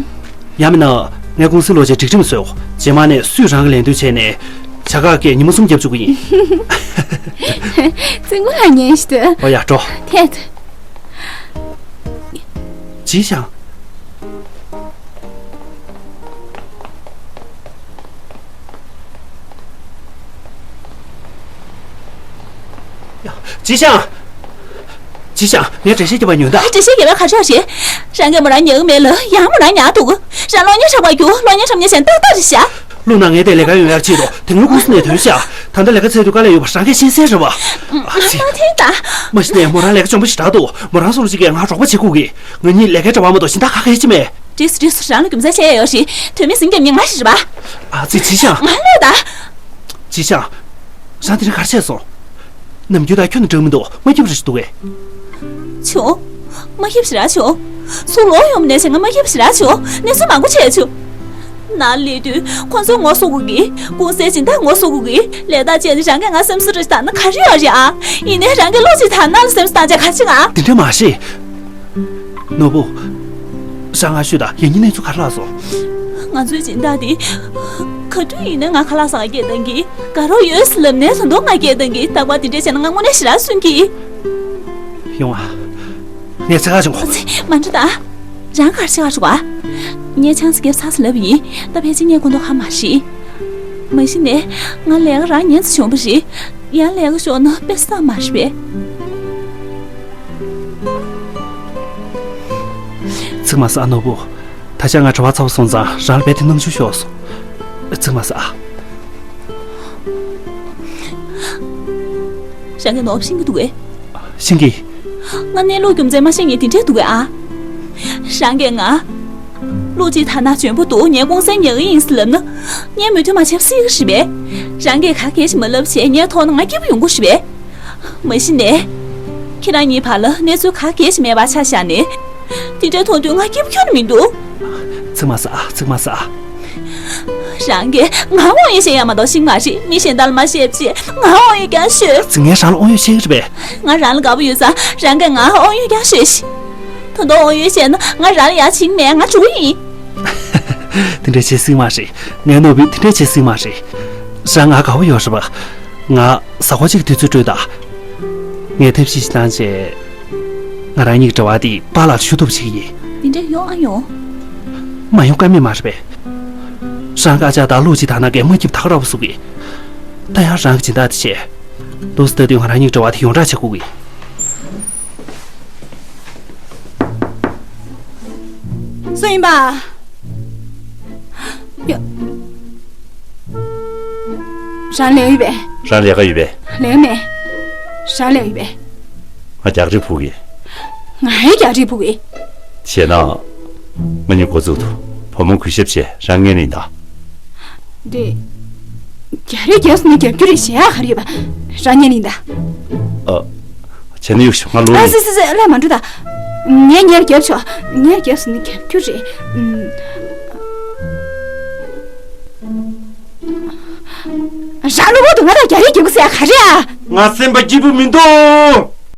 ཡང་མིན་ན། ངས་ཀུང་སི་ལོག་བྱས་སྒྲིག་ཁྲིམས་བཟོས་འོ། རྗེས་མ་ནས་སུས་རང་གི་ལད་ཟློས་བྱས་ནས། བྱ་དགའ་སྐད་ཉི་མ་གསུམ་རྒྱབ་བཅུག་གི་ཡིན། རྩིག་པ་ལ་ཉན་ཞིག་འདུག་འོ་ཡ། འགྲོ། ཐད། ཅི་ཞང་། ཡ། ཅི་ཞང་། ཅི་ཞང་། ངས་འགྲེལ་བཤད་རྒྱབ་པ་ཉོན་དང་། འགྲེལ་བཤད་རྒྱབ་པའི་ག་ཆོག་རེད། རང་གིས་མོ་རང་ཉལ་གི་མེད་ལ་ཡང་མོ་རང་ཉལ་འདུག་རང་གློག་བརྙན་ཧྲག་པ་རྒྱུག་གློག་བརྙན་ཧྲག་ཉན་ཞན་ཏག་ཏག་རེད་ཤག་བླུགས་ན་ངས་དེ་ལས་ཀ་ཡོང་ཡག་ཆེད་དུ་དེ་སྔོན་ཀུང་སི་ནས་ཐོན་ཤག་ད་ལྟ་ལས་ཀ་བཙལ་དུས་དཀའ་ལས་ཡོད་པ་རང་གིས་ཤེས་གསལ་རེད་བ། ཨ་ཙི། མ་ཐེངས་ད། མ་གཞི་ནས་མོ་རང་ལས་ཀ་འཇོན་པོ་ཞེ་དྲག་འདུག་མོ་རང་སོང་རྗེས་ཀྱི་ང་རོགས་པ་བྱེད་དགོས་ཀྱི། ང་གཉིས་ལས་ཀའི་འབྲེལ་བ་མ་གཏོགས་གཞན་དག་ག་གེ་ཅི་མེད། འགྲིགས་སོང་འགྲིགས་སོང་། རང་ལ་རྒྱུ་མཚན་བཤད་ཡ་ཡོད་རེད། དོན་མེད་ཟིང་རྒྱབ་མཁན་ང་ཞིག་རེད་པ། ཨ་ཙི། ཅི་ཞང་། ང་ལོས་ད། ཅི་ཞང་། རང་དེ་རིང་ག་རེ་བྱས་སོང་། ནམ་རྒྱུན་དང་ཁྱོན་ནས་འདྲ་མི་འདུག་མ་སྐྱིད་པ་རེ་ཞིག་འདུག་གས། བྱུང་། མ་སྐྱིད་པ་ཞེ་དྲག་བྱུང་། སུ་ལོག་ཡོང་ནས་བྱས་ང་མ་སྐྱིད་པ་ཞེ་དྲག་བྱུང་། གནས་ཚུལ་མང་པོ་བྱས་བྱུང་། ནཱ་སླེབས་དུས་ཁོ་ཚོས་ངོ་སོ་དགོས་ཀྱི། ཀུང་སིའི་སྦྱིན་བདག་ངོ་སོ་དགོས་ཀྱི། ལས་ཐག་བཅད་ནས་རང་གིས་ང་སེམས་གསོ་རེ་བཏང་ན་ག་རེ་ཡོད་རེད་ཨ། ཡིན་ནའི་རང་གིས་བློ་གཅིག་དག་ན་ལ་སེམས་གསོ་བཏང་བྱས་ག་རེ་བྱེད་ང་། དེ་འདྲ་མ་བཤད། ནོར་བུ། རང་ང་ཤོད་དང་། ཡང་སྙིང་གནས་ཚུལ་ག་རེ་ལགས་སོང་། ང་ཚོའི་སྦྱིན་བདག་དེ། ག་དུས་ཡིན་ནའི་ང་ཁ་ལག་ཟ་ག་སྐད་བཏང་གི། དགའ་རོགས་ཡོད་ཟེར་ལབ་ནའི་ད་དུང་ང་སྐད་བཏང་གི། རྟག་པར་དེ་འདྲས་བྱས་ན་ང་དངོས་གནས་ཞེ་དྲག་སུན་གི། ཡོང་ཨ། ངས་ཚེ་ཁ་བྱུང་གོ། ཨ་ཙི། མ་འགྲོ་ད། རང་གར་ཆེ་བ་ཞུགས་ཨ། ངས་ཆང་ས་རྒྱབ་ཚར་ཟེར་ལབ་ཡིན། ད་ཕལ་ཆེར་ངས་ཁོ་ཐོག་ཁ་མ་ཤི། མ་གཞི་ནས་ང་ལས་ཀ་རག་ཉན་ཙམ་བྱུང་བ་རེད། ཡང་ལས་ཀ་ཤོར་ན་དཔེ་བཟང་མ་རེད་པས། ཚིག་མ་ཟ་ཨ་ནོར་བུ། ད་ཆ་ང་གྲྭ་པ་ཚ་པོ་སོང་ཙང་རང་ལ་རྦད་དེ་སྣང་ཆུང་ཤོར་སོང་། ཚིག་མ་ཟ་ཨ། རང་གིས་ནོར་བ་ཤེས་ཀྱི་འདུག་གས། ཤེས་ཀྱི། ང་གནས་ལུགས་རྒྱུ་མཚན་མ་ཤེས་མཁན་དེ་འདྲས་འདུག་གས་ཨ། རང་གིས་ང་། བློ་གཅིག་དག་ན་འཇོན་པོ་འདུག་ངས་ཀུང་སིར་ཉལ་གི་ཡིན་ཟེར་ལབ་ན། ངས་མོས་མཐུན་མ་བྱས་པ་སྲིད་ཀྱི་རེད་པས། རང་གིས་ག་གེ་ཞིག་མ་ལབ་བྱས་ངའི་ཐོག་ན་ང་སྐྱིད་པོ་ཡོང་གི་རེད་པས། མ་གཞི་ནས། ཁྱེད་རང་གཉིས་བར་ལ་གནས་ཚུལ་ག་གེ་ཞིག་མེད་པ་ཆ་བཞག་ནས། དེ་འདྲས་མཐོང་དུས་ང་སྐྱིད་པོ་ཁྱོན་ནས་མི་འདུག་ཚིག་མ་ཟ་ཨ། ཚིག་མ་ཟ་ཨ། རང་གིས་ང་དབང་ཡོད་བཤད་ཡ་མ་གཏོགས་ཤེས་ཀྱི་མ་རེད། མི་གཞན་དག་ལ་མ་བཤད་བྱས་ང་དབང་ཡོད་རྐྱང་ཤོད། ཙི། ངས་རང་ལ་དབང་ཡོད་བཤད་ཀྱི་རེད་པས། ང་རང་ལ་དགའ་པོ་ཡོད་ཙང་རང་གིས་ང་དབང་ཡོད་རྐྱང་ཤོད་ཤིག་ད་དུང་དབང་ཡོད་བཤད་ན་ང་རང་ལ་ཡ་བྱེད་ཀྱི་མེད། ང་འགྲོ་གི་ཡིན། དེ་འདྲས་བྱེད་སྲིད་མ་རེད། ངའི་ནོར་བུས་དེ་འདྲས་བྱེད་སྲིད་མ་རེད། རང་ང་དགའ་པོ་ཡོད་རེད་པ། ང་གཟའ་འཁོར་གཅིག་གི་དུས་ཚོད་སྤྲོད་དང་། ངས་ཐབས་ཤེས་ཤིག་བཏང་བྱས། ང་རང་གཉིས་ཀྱི་འབྲེལ་བ་དེ་པཱ་ལགས་ཞུ་ཐུབ་བྱེད་ཀྱི་ཡིན། དེ་འདྲས་ཡོང་ཨ་ཡོང་། མ་ཡོང་ཀ་མེད་མ་རེད་པས། རང་ཀ་ཅག་དང་བློ་གཅིག་དག་ན་གས་མ་སྐྱིད་ཐག་ར་བ་ཟུག་གི། ད་ཡང་རང་གི་སྦྱིན་བདག་དེ་བྱས། འདུག་སེ་ལྟ་དུས་ང་རང་གཉིས་ཀྱི་འབྲེལ་བ་དེ་ཡོངས་གྲགས་བྱེད་དགོས་ཀྱི། སུ་ཡིན་པ། ཡ། རང་ལས་ཡོད་པས། རང་ལས་ཀ་ཡོད་པས། ལས་མེད། རང་ལས་ཡོད་པས། ང་རྒྱག་རེས་ཕུག་གི། ང་ཡི་རྒྱག་རེས་ཕུག་གི། བྱས་ན། ང་གཉིས་འགོ་བཙུགས་དུ། བུ་མོ་གུས་ཞབས་བྱས་རང་ངན་ལིན་ད། འདི། རྒྱག་རེས་རྒྱག་སོང་ན་རྒྱབ་སྐྱོར་རེ་བྱེད་ཡག་ག་རེ་ཡོད་པ། རང་ངན་ལིན་ད། ཨ། བྱས་ན་གཡུག་ཤོག་ང་ལོག་ཨ་ཡིན། སི་སི་སི། ལས་མ་འགྲོ་ད། ངས་ངས་རྒྱབ་ཆོག་ངས་རྒྱབ་སོང་ན་རྒྱབ་སྐྱོར་རེད། ཨུམ། རང་གློ་བུར་དུ་ང་དང་རྒྱ་རིགས་རྒྱབ་ཀྱི་ཟེར་ཡ་ག་རེ་ཨ། ང་སེམས་པ་སྐྱིད་པོ་མི་འདུག